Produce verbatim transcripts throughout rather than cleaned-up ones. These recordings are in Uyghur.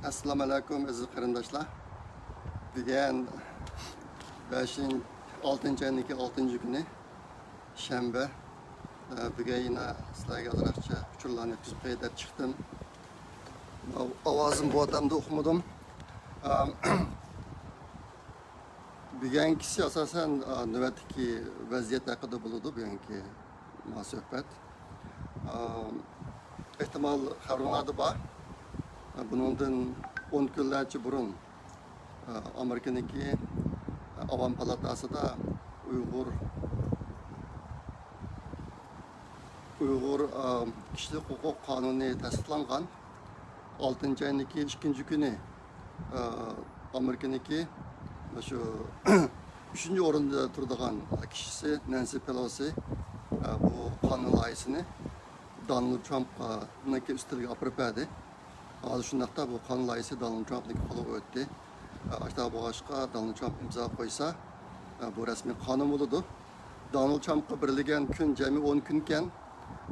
ئەسسالامۇ ئەلەيكۇم، ئەزىز قېرىنداشلار. بۈگۈن بەشىنچى، ئالتىنچى ئاينىڭكى ئالتىنچى كۈنى، شەنبە. ئە، بۈگۈن يەنە سىلەرگە ئازراقچە ئۇچۇرلارنى يەتكۈزۈپ قوياي دەپ چىقتىم. ئاۋازىم بولۇۋاتامدۇ ئۇقمىدىم. ئە، بۈگۈنكىسى ئاساسەن، ئە، نۆۋەتتىكى ۋەزىيەت ھەققىدە بولىدۇ، بۈگۈنكى ما سۆھبەت. ئە، ئېھتىمال خەۋىرىڭلاردا بار. ئە، بۇنىڭدىن ئون كۈنلەرچە بۇرۇن، ئە، ئامېرىكىنىڭكى، ئە، ئاۋام پالاتاسىدا ئۇيغۇر، ئۇيغۇر، ئە، كىشىلىك ھوقۇق قانۇنى تەستىقلانغان. ئالتىنچى ئاينىڭكى ئىككىنچى كۈنى، ئە، ئامېرىكىنىڭكى شۇ ئۈچىنچى ئورۇندا تۇرىدىغان كىشىسى نەنسى پېلوسى، ئە، بۇ قانۇن لايىھىسىنى دونالد ترامپنىڭكى ئۈستىلىگە ئاپىرىپ بەردى. ھازىر شۇنداقتا بۇ قانۇن لايىھىسى دونالد ترامپنىڭكى قولىغا ئۆتتى. ئە، ئاشۇنداق بولغاچقا دونالد ترامپ ئىمزا قويسا، ئە، بۇ رەسمىي قانۇن بولىدۇ. دونالد ترامپقا بېرىلگەن كۈن جەمئىي ئون كۈنكەن.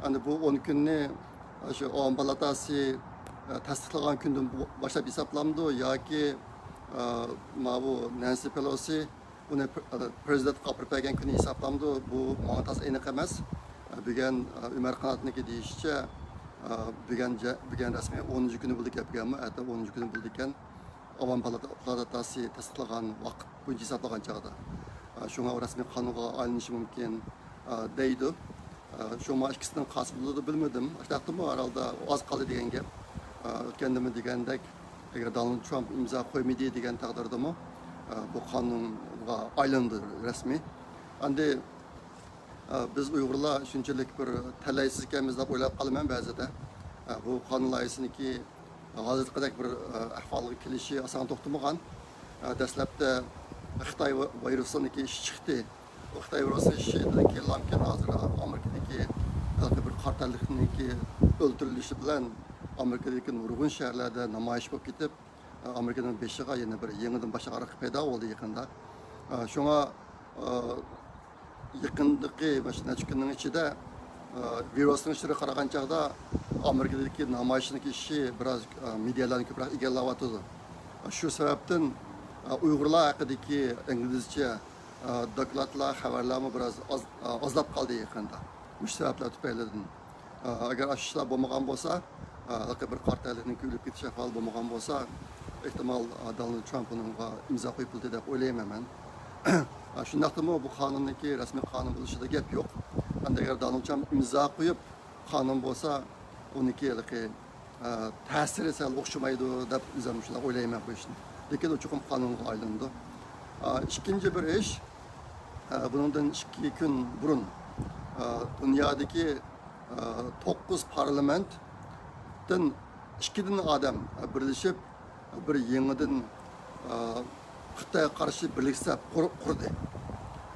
ئەمدى بۇ ئون كۈننى شۇ ئاۋام پالاتاسى، ئە، تەستىقلىغان كۈندىن باشلاپ ھېسابلامدۇ ياكى، ئە، ماۋۇ نەنسى پېلوسى ئۇنى پر-، ئە، پرېزىدېنتقا ئاپىرىپ بەرگەن كۈنى ھېسابلامدۇ؟ بۇ ماڭا تازا ئېنىق ئەمەس. ئە، بۈگۈن، ئە، ئۆمەر قاناتنىڭكى دېيىشىچە، ئە، بۈگۈن جە-، بۈگۈن رەسمىي ئونىنچى كۈنى بولىدىكەن، بۈگۈنمۇ، ئەتە ئونىنچى كۈنى بولىدىكەن. ئاۋام پالاتا-، پالاتاسى تەستىقلىغان ۋاقىت بويىچە ھېسابلىغان چاغدا. ئە، شۇڭا ئۇ رەسمىي قانۇنغا ئايلىنىشى مۇمكىن، ئە، دەيدۇ. ئە، شۇڭا ئىككىسىنىڭ قايسى بولىدۇ بىلمىدىم. شۇنداقتىمۇ ھەر ھالدا ئاز قالدى دېگەن گەپ. ئە، ئۆتكەندىمۇ دېگەندەك، ئەگەر دونالد ترامپ ئىمزا قويمىدى دېگەن تەقدىردىمۇ، ئە، بۇ قانۇنغا ئايلىنىدۇ رەسمىي. ئەمدى، ئە، بىز ئۇيغۇرلار شۇنچىلىك بىر تەلەيسىز ئىكەنمىز دەپ ئويلاپ قالىمەن بەزىدە. ئە، بۇ قانۇن لايىھىسىنىڭكى ھازىرقىدەك بىر، ئە، ئەھۋالغا كېلىشى ئاسان توختىمىغان. ئە، دەسلەپتە خىتاي ۋا-، ۋىرۇسىنىڭكى ئىشى چىقتى. ئۇ خىتاي ۋىرۇسى ئىشىدىن كېيىنلامكىن ھازىر ئامېرىكىدىكى ھېلىقى بىر قارا تەنلىكنىڭكى ئۆلتۈرۈلۈشى بىلەن ئامېرىكىدىكى نۇرغۇن شەھەرلەردە نامايىش بولۇپ كېتىپ، ئامېرىكىنىڭ بېشىغا يەنە بىر يېڭىدىن باش ئاغرىقى پەيدا بولدى يېقىندا. شۇڭا، يېقىندىكى مۇشۇ نەچچە كۈننىڭ ئىچىدە، ۋىرۇسنىڭ ئىشلىرىغا قارىغان چاغدا ئامېرىكىدىكى نامايىشنىڭ ئىشى بىراز، مېدىيالارنى كۆپرەك ئىگىلەۋاتىدۇ. شۇ سەۋەبتىن، ئۇيغۇرلار ھەققىدىكى ئىنگلىزچە، دوكلاتلار، خەۋەرلەرمۇ بىراز ئاز، ئازلاپ قالدى يېقىندا. مۇشۇ سەۋەبلەر تۈپەيلىدىن. ئە، ئەگەر ئاشۇ ئىشلار بولمىغان بولسا، ئە، ھېلىقى بىر قارا تەنلىكنىڭ ئۆلۈپ كېتىش ئەھۋالى بولمىغان بولسا، ئېھتىمال، ئە، دونالد ترامپ بۇنىڭغا ئىمزا قويۇپ بولدى دەپ ئويلايمەن مەن. ئە، شۇنداقتىمۇ بۇ قانۇننىڭكى رەسمىي قانۇن بولۇشىدا گەپ يوق. ئەمدى ئەگەر دونالد ترامپ ئىمزا قويۇپ قانۇن بولسا، ئۇنىڭكى ھېلىقى، ئە، تەسىرى سەل ئوخشىمايدۇ دەپ ئۆزۈم شۇنداق ئويلايمەن بۇ ئىشنى. لېكىن ئۇ چوقۇم قانۇنغا ئايلىنىدۇ. ئە، ئىككىنچى بىر ئىش، ئە، بۇنىڭدىن ئىككى كۈن بۇرۇن، ئە، دۇنيادىكى ئە، توققۇز پارلامېنتتىن ئىككىدىن ئادەم، ئە، بىرلىشىپ، بىر يېڭىدىن، ئە، خىتايغا قارشى بىرلىك سەپ قۇر-، قۇردى.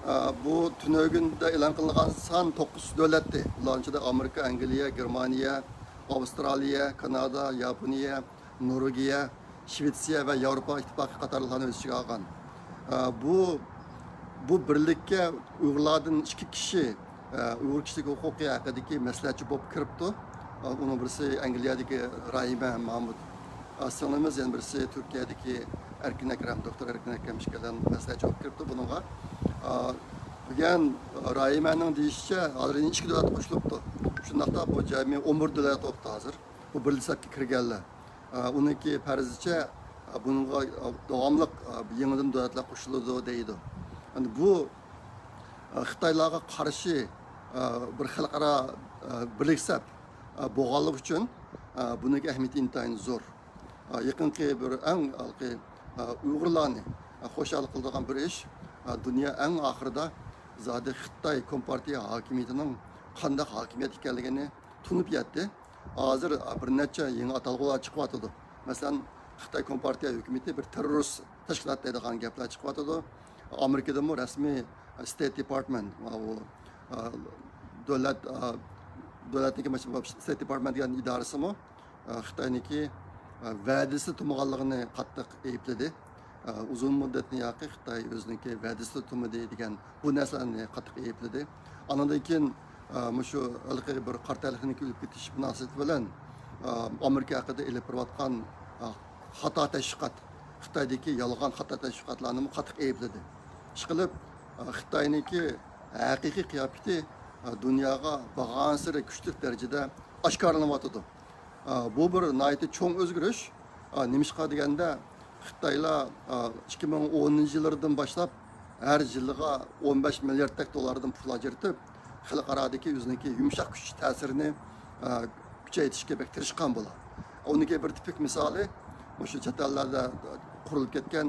ئە، بۇ تۈنۈگۈندە ئېلان قىلىنغان سان توققۇز دۆلەتتى. بۇلارنىڭ ئىچىدە ئامېرىكا، ئەنگلىيە، گېرمانىيە، ئاۋسترالىيە، كانادا، ياپونىيە، نورۋېگىيە، شىۋېتسىيە ۋە ياۋروپا ئىتتىپاقى قاتارلىقلارنى ئۆز ئىچىگە ئالغان. ئە، بۇ، بۇ بىرلىككە ئۇيغۇرلاردىن ئىككى كىشى، ئە، ئۇيغۇر كىشىلىك ھوقۇقى ھەققىدىكى مەسلىھەتچى بولۇپ كىرىپتۇ. ئە، ئۇنىڭ بىرسى ئەنگلىيەدىكى راھىمە مامۇت، ئە، سىڭلىمىز، يەنە بىرسى تۈركىيەدىكى ئەركىن ئەكرەم، دوكتور ئەركىن ئەكرەم ئىككىيلەن مەسلىھەتچى بولۇپ كىرىپتۇ بۇنىڭغا. ئە، بۈگۈن راھىمەنىڭ دېيىشىچە، ھازىر يەنە ئىككى دۆلەت قوشۇلۇپتۇ. شۇنداقتا بۇ جەمئىي ئون بىر دۆلەت بوپتۇ ھازىر. بۇ بىرلىك سەپكە كىرگەنلەر. ئە، ئۇنىڭكى پەرىزىچە، ئە، بۇنىڭغا، ئە، داۋاملىق، ئە، يېڭىدىن دۆلەتلەر قوشۇلىدۇ دەيدۇ. ئەمدى بۇ، ئە، خىتايلارغا قارشى، ئە، بىر خەلقئارا، ئە، بىرلىك سەپ، ئە، بولغانلىقى ئۈچۈن، ئە، بۇنىڭكى ئەھمىيىتى ئىنتايىن زور. ئە، يېقىنقى بىر ئەڭ ھېلىقى، ئە، ئۇيغۇرلارنى، ئە، خۇشال قىلىدىغان بىر ئىش، ئە، دۇنيا ئەڭ ئاخىرىدا زادى خىتاي كومپارتىيە ھاكىمىيىتىنىڭ قانداق ھاكىمىيەت ئىكەنلىكىنى تونۇپ يەتتى. ھازىر بىر نەچچە يېڭى ئاتالغۇلار چىقىۋاتىدۇ. مەسىلەن، خىتاي كومپارتىيە ھۆكۈمىتى بىر تېررورىست تەشكىلات دەيدىغان گەپلەر چىقىۋاتىدۇ. ئامېرىكىدىمۇ رەسمىي ستېيت دېپارتمېنت، ئۇ، دۆلەت، دۆلەتنىڭكى ستېيت دېپارتمېنت دېگەن ئىدارىسىمۇ، خىتاينىڭكى ۋەدىسىنى تۇتمىغانلىقىنى قاتتىق ئەيىبلىدى. ئۇزۇن مۇددەتتىن ياقى خىتاي ئۆزىنىڭكى ۋەدىسىنى تۇتمىدى دېگەن بۇ نەرسىلەرنى قاتتىق ئەيىبلىدى. ئانىڭدىن كېيىن، ئە، مۇشۇ ھېلىقى بىر قارا تەنلىكنىڭكى ئۆلۈپ كېتىشى مۇناسىۋىتى بىلەن، ئە، ئامېرىكا ھەققىدە ئېلىپ بېرىۋاتقان، ئە، خاتا تەشۋىقات، خىتايدىكى يالغان خاتا تەشۋىقاتلارنىمۇ قاتتىق ئەيىبلىدى. ئىشقىلىپ، خىتاينىڭكى ھەقىقىي قىياپىتى دۇنياغا بارغانسېرى كۈچلۈك دەرىجىدە ئاشكارىلىنىۋاتىدۇ. بۇ بىر ناھايىتى چوڭ ئۆزگىرىش. نېمىشقا دېگەندە، خىتايلار ئىككى مىڭ ئونىنچى يىللاردىن باشلاپ ھەر يىلىغا ئون بەش مىلياردتەك دوللاردىن پۇل ئاجرىتىپ، خەلقئارادىكى ئۆزىنىڭكى يۇمشاق كۈچ تەسىرىنى، ئە، كۈچەيتىشكە بەك تىرىشقان بۇلار. ئۇنىڭكى بىر تىپىك مىسالى، مۇشۇ چەت ئەللەردە قۇرۇلۇپ كەتكەن،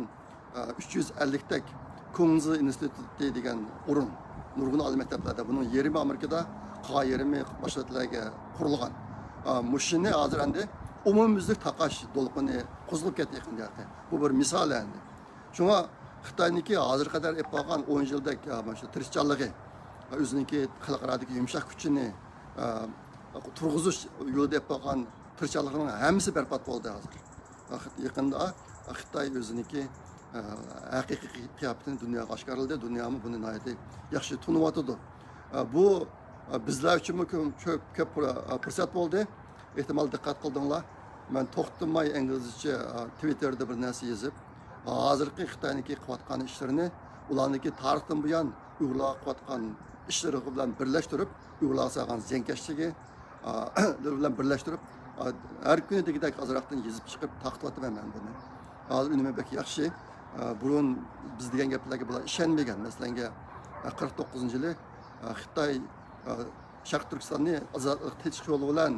ئە، ئۈچ يۈز ئەللىكتەك كۇڭزى ئىنستىتۇتى دېگەن ئورۇن. نۇرغۇن ئالىي مەكتەپلەردە، بۇنىڭ يېرىمى ئامېرىكىدا، قالغان يېرىمى باشقا شەھەرلەرگە قۇرۇلغان. ئە، مۇشۇنى ھازىر ئەمدى ئومۇميۈزلۈك تاقاش دولقۇنى قوزغىلىپ كەتتى يېقىندا. بۇ بىر مىسال ئەمدى. شۇڭا خىتاينىڭكى ھازىرغا قەدەر ئېلىپ بارغان ئون يىلدەك، ئە، مانا شۇ تىرىشچانلىقى، ئۆزىنىڭكى خەلقئارادىكى يۇمشاق كۈچىنى، ئە، تۇرغۇزۇش يولىدا ئېلىپ بارغان تىرىشچانلىقىنىڭ ھەممىسى بەربات بولدى ھازىر. يېقىندا خىتاي ئۆزىنىڭكى، ئە، ھەقىقىي قىياپىتىنى دۇنياغا ئاشكارىلىدى. دۇنيامۇ بۇنى ناھايىتى ياخشى تونۇۋاتىدۇ. ئە، بۇ، ئە، بىزلەر ئۈچۈنمۇ كۆپ، كۆپ، كۆپ، ئە، پۇرسەت بولدى. ئېھتىمال دىققەت قىلدىڭلار. مەن توختىماي ئىنگلىزچە، ئە، تىۋىتتېردا بىر نەرسە يېزىپ، ھازىرقى خىتاينىڭكى قىلىۋاتقان ئىشلىرىنى، ئۇلارنىڭكى تارىختىن بۇيان ئۇيغۇرلارغا قىلىۋاتقان ئىشلىرى بىلەن بىرلەشتۈرۈپ، ئۇيغۇرلارغا سالغان زىيانكەشلىكى، ئا، بىلەن بىرلەشتۈرۈپ، ئا، ھەر كۈنىدىكىدەك ئازراقتىن يېزىپ چىقىپ تارقىتىۋاتىمەن مەن بۇنى. ھازىر ئۈنۈمى بەك ياخشى. ئا، بۇرۇن بىز دېگەن گەپلەرگە بۇلار ئىشەنمىگەن. مەسىلەن، قىرىق توققۇزىنچى يىلى، ئا، خىتاي، ئا، شەرقىي تۈركىستاننى ئازادلىق تىنچلىق يولى بىلەن،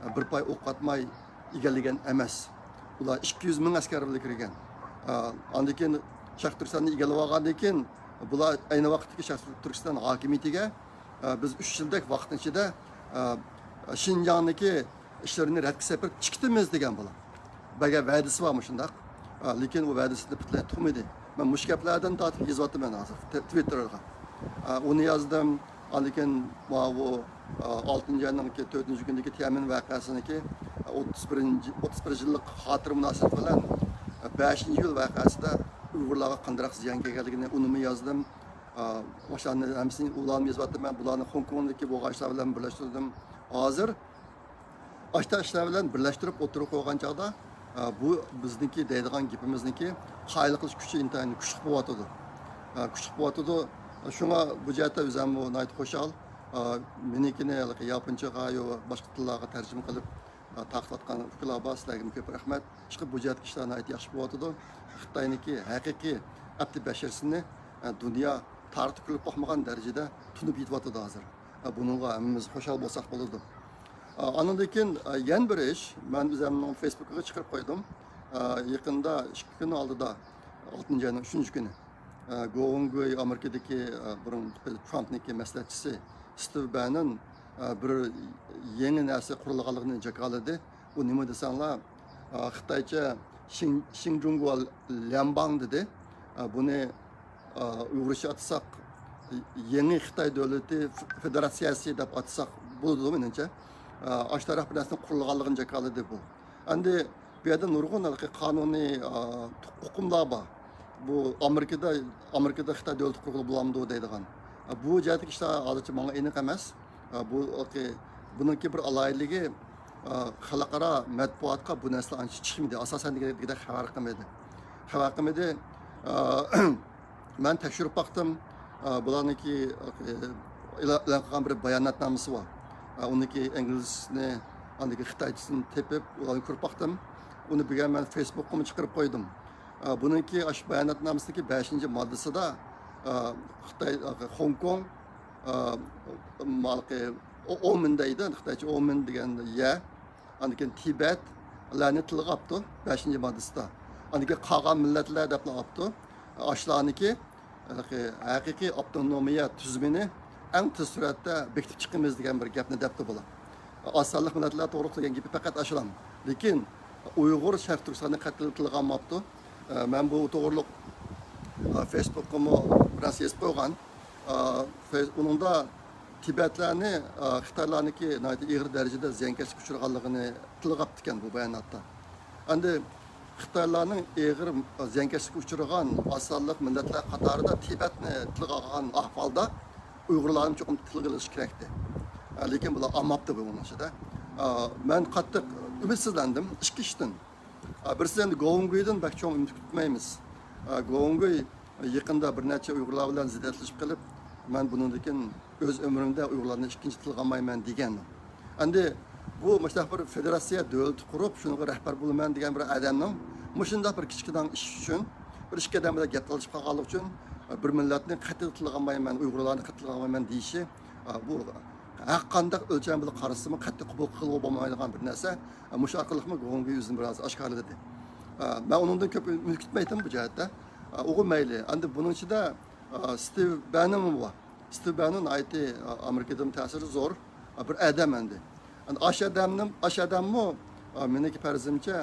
ئا، بىر پاي ئوق ئاتماي ئىگىلىگەن ئەمەس. ئۇلار ئىككى يۈز مىڭ ئەسكەر بىلەن كىرگەن. ئا، ئاندىن كېيىن شەرقىي تۈركىستاننى ئىگىلەپ ئالغاندىن كېيىن، بۇلار ئەينى ۋاقىتتىكى شەرقىي تۈركىستان ھاكىمىيىتىگە، ئە، بىز ئۈچ يىلدەك ۋاقىتنىڭ ئىچىدە، ئە، شىنجاڭدىكى ئىشلىرىنى رەتكە سەپىرىپ چىقىتىمىز دېگەن بۇلار. بەرگەن ۋەدىسى بار مۇشۇنداق. ئە، لېكىن ئۇ ۋەدىسىنى پۈتۈنلەي تۇتمىدى. مەن مۇشۇ گەپلەردىن تارتىپ يېزىۋاتىمەن ھازىر تە-، تىۋىتتېرغا. ئە، ئۇنى يازدىم. ئاندىن كېيىن ماۋۇ، ئە، ئالتىنچى ئاينىڭ تۆتىنچى كۈنىدىكى تيەنئەنمېن ۋەقەسىنىڭكى، ئە، ئوتتۇز بىرىنچى، ئوتتۇز بىر يىللىق خاتىرە مۇناسىۋىتى بىلەن، ئە، بەشىنچى ئىيۇل ۋەقەسىدە ئۇيغۇرلارغا قانداق زىيان كەلگەنلىكىنى ئۇنىمۇ يازدىم. ئا، ئاشۇلارنى ھەممىسىنى ئۇلارنى يېزىۋاتىمەن. بۇلارنى خوڭكوڭدىكى بولغان ئىشلار بىلەن بىرلەشتۈردۈم. ھازىر ئاشتا ئىشلار بىلەن بىرلەشتۈرۈپ ئوتتۇرىغا قويغان چاغدا، ئا، بۇ بىزنىڭكى دەيدىغان گېپىمىزنىڭكى قايىل قىلىش كۈچى ئىنتايىن كۈچلۈك بولۇۋاتىدۇ. ئا، كۈچلۈك بولۇۋاتىدۇ. شۇڭا بۇ جەھەتتە ئۆزۈممۇ ناھايىتى خۇشال. ئا، مېنىڭكىنى ھېلىقى ياپونچىغا يا باشقا تىللارغا تەرجىمە قىلىپ، ئا، تارقىتىۋاتقان ئۇكىلار بار. سىلەرگىمۇ كۆپ رەھمەت. ئىشقىلىپ بۇ جەھەتتىكى ئىشلار ناھايىتى ياخشى بولۇۋاتىدۇ. خىتاينىڭكى ھەقىقىي ئەپتى بەشىرىسىنى، ئا، دۇنيا تارىختا كۆرۈپ باقمىغان دەرىجىدە تونۇپ يېتىۋاتىدۇ ھازىر. ئا، بۇنىڭغا ھەممىمىز خۇشال بولساق بولىدۇ. ئا، ئاندىن كېيىن، ئا، يەنە بىر ئىش، مەن ئۆزۈمنىڭ فېيسبۇكىغا چىقىرىپ قويدۇم. ئا، يېقىندا ئىككى كۈن ئالدىدا، ئالتىنچى ئاينىڭ ئۈچىنچى كۈنى، ئا، گوۋېنگۇي ئامېرىكىدىكى، ئا، بۇرۇن ترامپنىڭكى مەسلىھەتچىسى ستىۋ بەننون، ئا، بىر يېڭى نەرسە قۇرۇلغانلىقىنى جاكارلىدى. ئۇ نېمە دېسەڭلار، ئا، خىتايچە شىڭ-، شىڭجۇڭگۇا ليەنباڭ دېدى. ئا، بۇنى، ئا، ئۇيغۇرچە ئاتىساق، يېڭى خىتاي دۆلىتى ف-، فېدېراتسىيەسى دەپ ئاتىساق بولىدۇ مېنىڭچە. ئا، ئاشۇنداق بىر نەرسىنىڭ قۇرۇلغانلىقىنى جاكارلىدى بۇ. ئەمدى بۇ يەردە نۇرغۇن ھېلىقى قانۇنىي، ئا، ئۇقۇملار بار. بۇ ئامېرىكىدا، ئامېرىكىدا خىتاي دۆلىتى قۇرغىلى بولامدۇ دەيدىغان. ئا، بۇ جەھەتتىكى ئىشلار ھازىرچە ماڭا ئېنىق ئەمەس. ئا، بۇ، ئوكەي، بۇنىڭكى بىر ئالاھىدىلىكى، ئا، خەلقئارا مەتبۇئاتقا بۇ نەرسىلەر ئانچە چىقمىدى. ئاساسەن دېگۈدەك خەۋەر قىلمىدى. خەۋەر قىلمىدى. ئا، مەن تەكشۈرۈپ باقتىم. ئا، بۇلارنىڭكى، ئا، ئېلان، ئېلان قىلغان بىر باياناتنامىسى بار. ئا، ئۇنىڭكى ئىنگلىزچىسىنى، ئاندىكى خىتايچىسىنى تېپىپ، ئۇلارنى كۆرۈپ باقتىم. ئۇنى بۈگۈن مەن فېيسبۇكقىمۇ چىقىرىپ قويدۇم. ئا، بۇنىڭكى ئاشۇ باياناتنامىسىدىكى بەشىنچى ماددىسىدا، ئا، خىتاي، ئا، خوڭكوڭ، ئا، مالقى، ئو-، ئومېن دەيدۇ، خىتايچە ئومېن دېگەن يەر. ئاندىن كېيىن تىبەتلەرنى تىلغا ئاپتۇ، بەشىنچى ماددىسىدا. ئاندىن كېيىن قالغان مىللەتلەر دەپلا ئاپتۇ. ئاشۇلارنىڭكى ھېلىقى ھەقىقىي ئاپتونومىيە تۈزۈمىنى ئەڭ تېز سۈرئەتتە بېكىتىپ چىقىمىز دېگەن بىر گەپنى دەپتۇ بۇلار. ئاز سانلىق مىللەتلەر توغرىلىق دېگەن گېپى پەقەت ئاشۇلام. لېكىن ئۇيغۇر شەرقىي تۈركىستاننى قەتئىي تىلغا ئالماپتۇ. مەن بۇ توغرىلىق فېيسبۇكقىمۇ بىرەرسى يېزىپ قويغان. ئۇنىڭدا تىبەتلەرنى، خىتايلارنىڭكى ناھايىتى ئېغىر دەرىجىدە زىيانكەشلىككە ئۇچرىغانلىقىنى تىلغا ئاپتىكەن بۇ باياناتتا. ئەمدى خىتايلارنىڭ ئېغىر زىيانكەشلىككە ئۇچرىغان ئاز سانلىق مىللەتلەر قاتارىدا تىبەتنى تىلغا ئالغان ئەھۋالدا ئۇيغۇرلارنى چوقۇم تىلغا ئېلىش كېرەكتى. لېكىن بۇلار ئالماپتۇ بۇنىڭ ئىچىدە. مەن قاتتىق ئۈمىدسىزلەندىم ئىككى ئىشتىن. بىرسى، ئەمدى گوۋۇڭگۇيدىن بەك چوڭ ئۈمىد كۈتمەيمىز. گوۋۇڭگۇي يېقىندا بىر نەچچە ئۇيغۇرلار بىلەن زىددىيەتلىشىپ قېلىپ، مەن بۇنىڭدىن كېيىن ئۆز ئۆمرۈمدە ئۇيغۇرلارنى ئىككىنچى تىلغا ئالمايمەن دېگەن. ئەمدى بۇ مۇشۇنداق بىر فېدېراتسىيە دۆلىتى قۇرۇپ، شۇنىڭغا رەھبەر بولىمەن دېگەن بىر ئادەمنىڭ مۇشۇنداق بىر كىچىككىنە ئىش ئۈچۈن، بىر ئىككى ئادەم بىلەن گەپ تالىشىپ قالغانلىقى ئۈچۈن، بىر مىللەتنى قەتئىي تىلغا ئالمايمەن، ئۇيغۇرلارنى قەتئىي تىلغا ئالمايمەن دېيىشى، بۇ ھەر قانداق ئۆلچەم بىلەن قارىسىمۇ قەتئىي قوبۇل قىلغىلى بولمايدىغان بىر نەرسە. مۇشۇ ئارقىلىقمۇ گوۋۇڭگۇي ئۆزىنى بىراز ئاشكارىلىدى. مەن ئۇنىڭدىن كۆپ ئۈمىد كۈتمەيتتىم بۇ جەھەتتە. ئۇغۇ مەيلى. ئەمدى بۇنىڭ ئىچىدە ستىۋ بەننېنمۇ بار. ستىۋ بەننېن ناھايىتى ئامېرىكىدىمۇ تەسىرى زور بىر ئادەم ئەمدى. ئاشۇ ئادەمنىڭ، ئاشۇ ئادەممۇ مېنىڭكى پەرىزىمچە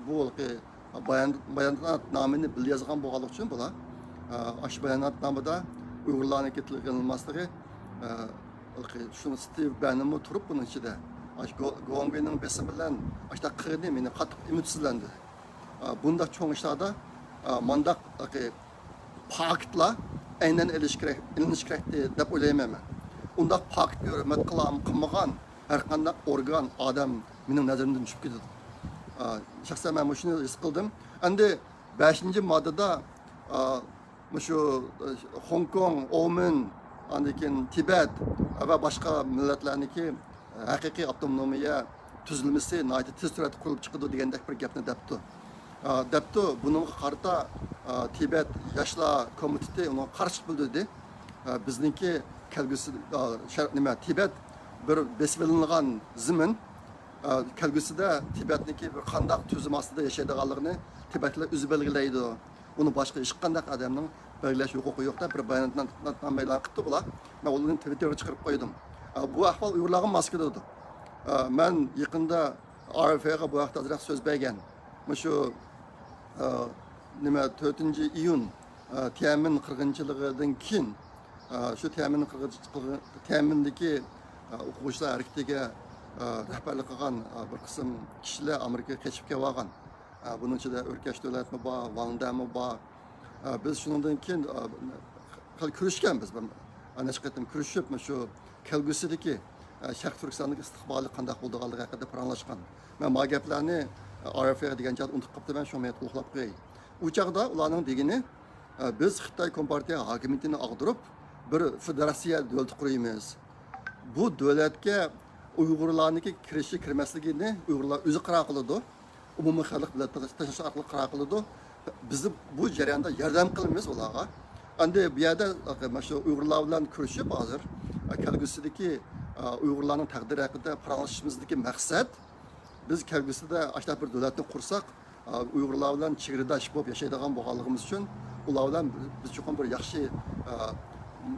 بۇ بايان-، باياناتنامىنى بىللە يازغان بولغانلىقى ئۈچۈن بۇلار ئاشۇ باياناتنامىدا ئۇيغۇرلارنىڭكى تىلغا ئېلىنماسلىقى، شۇ ستىۋ بەننېنمۇ تۇرۇپ بۇنىڭ ئىچىدە، ئاشۇ گو-، گوۋۇڭگۇينىڭ بېسىمى بىلەن ئاشۇنداق قىلغىنى مېنى قاتتىق ئۈمىدسىزلەندۈردى. بۇنداق چوڭ ئىشلاردا مانداق پاكىتلار ئەينەن ئېلىش كېرەك، ئېلىنىش كېرەكتى دەپ ئويلايمەن مەن. ئۇنداق پاكىتقا ھۆرمەت قىلام، قىلمىغان ھەر قانداق ئورگان، ئادەم مېنىڭ نەزىرىمدىن چۈشۈپ كېتىدۇ. شەخسەن مەن مۇشۇنى ھېس قىلدىم. ئەمدى بەشىنچى ماددىدا مۇشۇ خوڭكوڭ، ئومېن، ئاندىن كېيىن تىبەت ۋە باشقا مىللەتلەرنىڭكى ھەقىقىي ئاپتونومىيە تۈزۈلمىسى ناھايىتى تېز سۈرئەتتە قۇرۇلۇپ چىقىدۇ دېگەندەك بىر گەپنى دەپتۇ. ئا، دەپتۇ، بۇنىڭغا قارىتا، ئا، تىبەت ياشلار كومىتېتى ئۇنىڭغا قارشىلىق بىلدۈردى. ئا، بىزنىڭكى كەلگۈسى، ئا، شەرق نېمە، تىبەت بىر بېسىۋېلىنغان زېمىن. ئا، كەلگۈسىدە تىبەتنىڭكى بىر قانداق تۈزۈم ئاستىدا ياشايدىغانلىقىنى تىبەتلەر ئۆزى بەلگىلەيدۇ. ئۇنى باشقا ھېچقانداق ئادەمنىڭ بەلگىلەش ھوقۇقى يوق دەپ بىر باياناتنامە ئېلان قىپتۇ بۇلار. مەن ئۇلارنى تىۋىتتېرغا چىقىرىپ قويدۇم. ئا، بۇ ئەھۋال ئۇيغۇرلارغا ماس كېلىدۇ. ئا، مەن يېقىندا ئار ئېف ئېغا بۇ ھەقتە ئازراق سۆز بەرگەن. مۇشۇ، ئا، نېمە، تۆتىنچى ئىيۇن، ئا، تيەنئەنمېن قىرغىنچىلىقىدىن كېيىن، ئا، شۇ تيەنئەنمېن قىرغىنچىلىقى، تيەنئەنمېندىكى، ئا، ئوقۇغۇچىلار ھەرىكىتىگە، ئا، رەھبەرلىك قىلغان، ئا، بىر قىسىم كىشىلەر ئامېرىكىغا قېچىپ كېلىۋالغان. ئا، بۇنىڭ ئىچىدە ئۆركەش دۆلەتمۇ بار، ۋاڭ دەمۇ بار. ئا، بىز شۇنىڭدىن كېيىن، ئا، خېلى كۆرۈشكەنبىز. بىر، ئا، نەچچە قېتىم كۆرۈشۈپ، مۇشۇ كەلگۈسىدىكى، ئا، شەرقىي تۈركىستاندىكى ئىستىقبالى قانداق بولىدىغانلىقى ھەققىدە پاراڭلاشقان. مەن ما گەپلەرنى، ئا، ئار ئېف ئېغا دېگەن چاغدا ئۇنتۇپ قاپتىمەن، شۇڭا مەن تولۇقلاپ قوياي. ئۇ چاغدا ئۇلارنىڭ دېگىنى، ئا، بىز خىتاي كومپارتىيە ھاكىمىيىتىنى ئاغدۇرۇپ، بىر فېدېراتسىيە دۆلىتى قۇرىمىز. بۇ دۆلەتكە ئۇيغۇرلارنىڭكى كىرىشى كىرمەسلىكىنى ئۇيغۇرلار ئۆزى قارار قىلىدۇ. ئومۇمىي خەلق بىلەن تەكلىشىش ئارقىلىق قارار قىلىدۇ. بىز بۇ جەرياندا ياردەم قىلىمىز ئۇلارغا. ئەمدى بۇ يەردە مانا شۇ ئۇيغۇرلار بىلەن كۆرۈشۈپ ھازىر كەلگۈسىدىكى ئۇيغۇرلارنىڭ تەقدىرى ھەققىدە پاراڭلىشىشىمىزدىكى مەقسەت، بىز كەلگۈسىدە ئاشۇنداق بىر دۆلەتنى قۇرساق، ئۇيغۇرلار بىلەن چېگرىداش بولۇپ ياشايدىغان بولغانلىقىمىز ئۈچۈن ئۇلار بىلەن بىز چوقۇم بىر ياخشى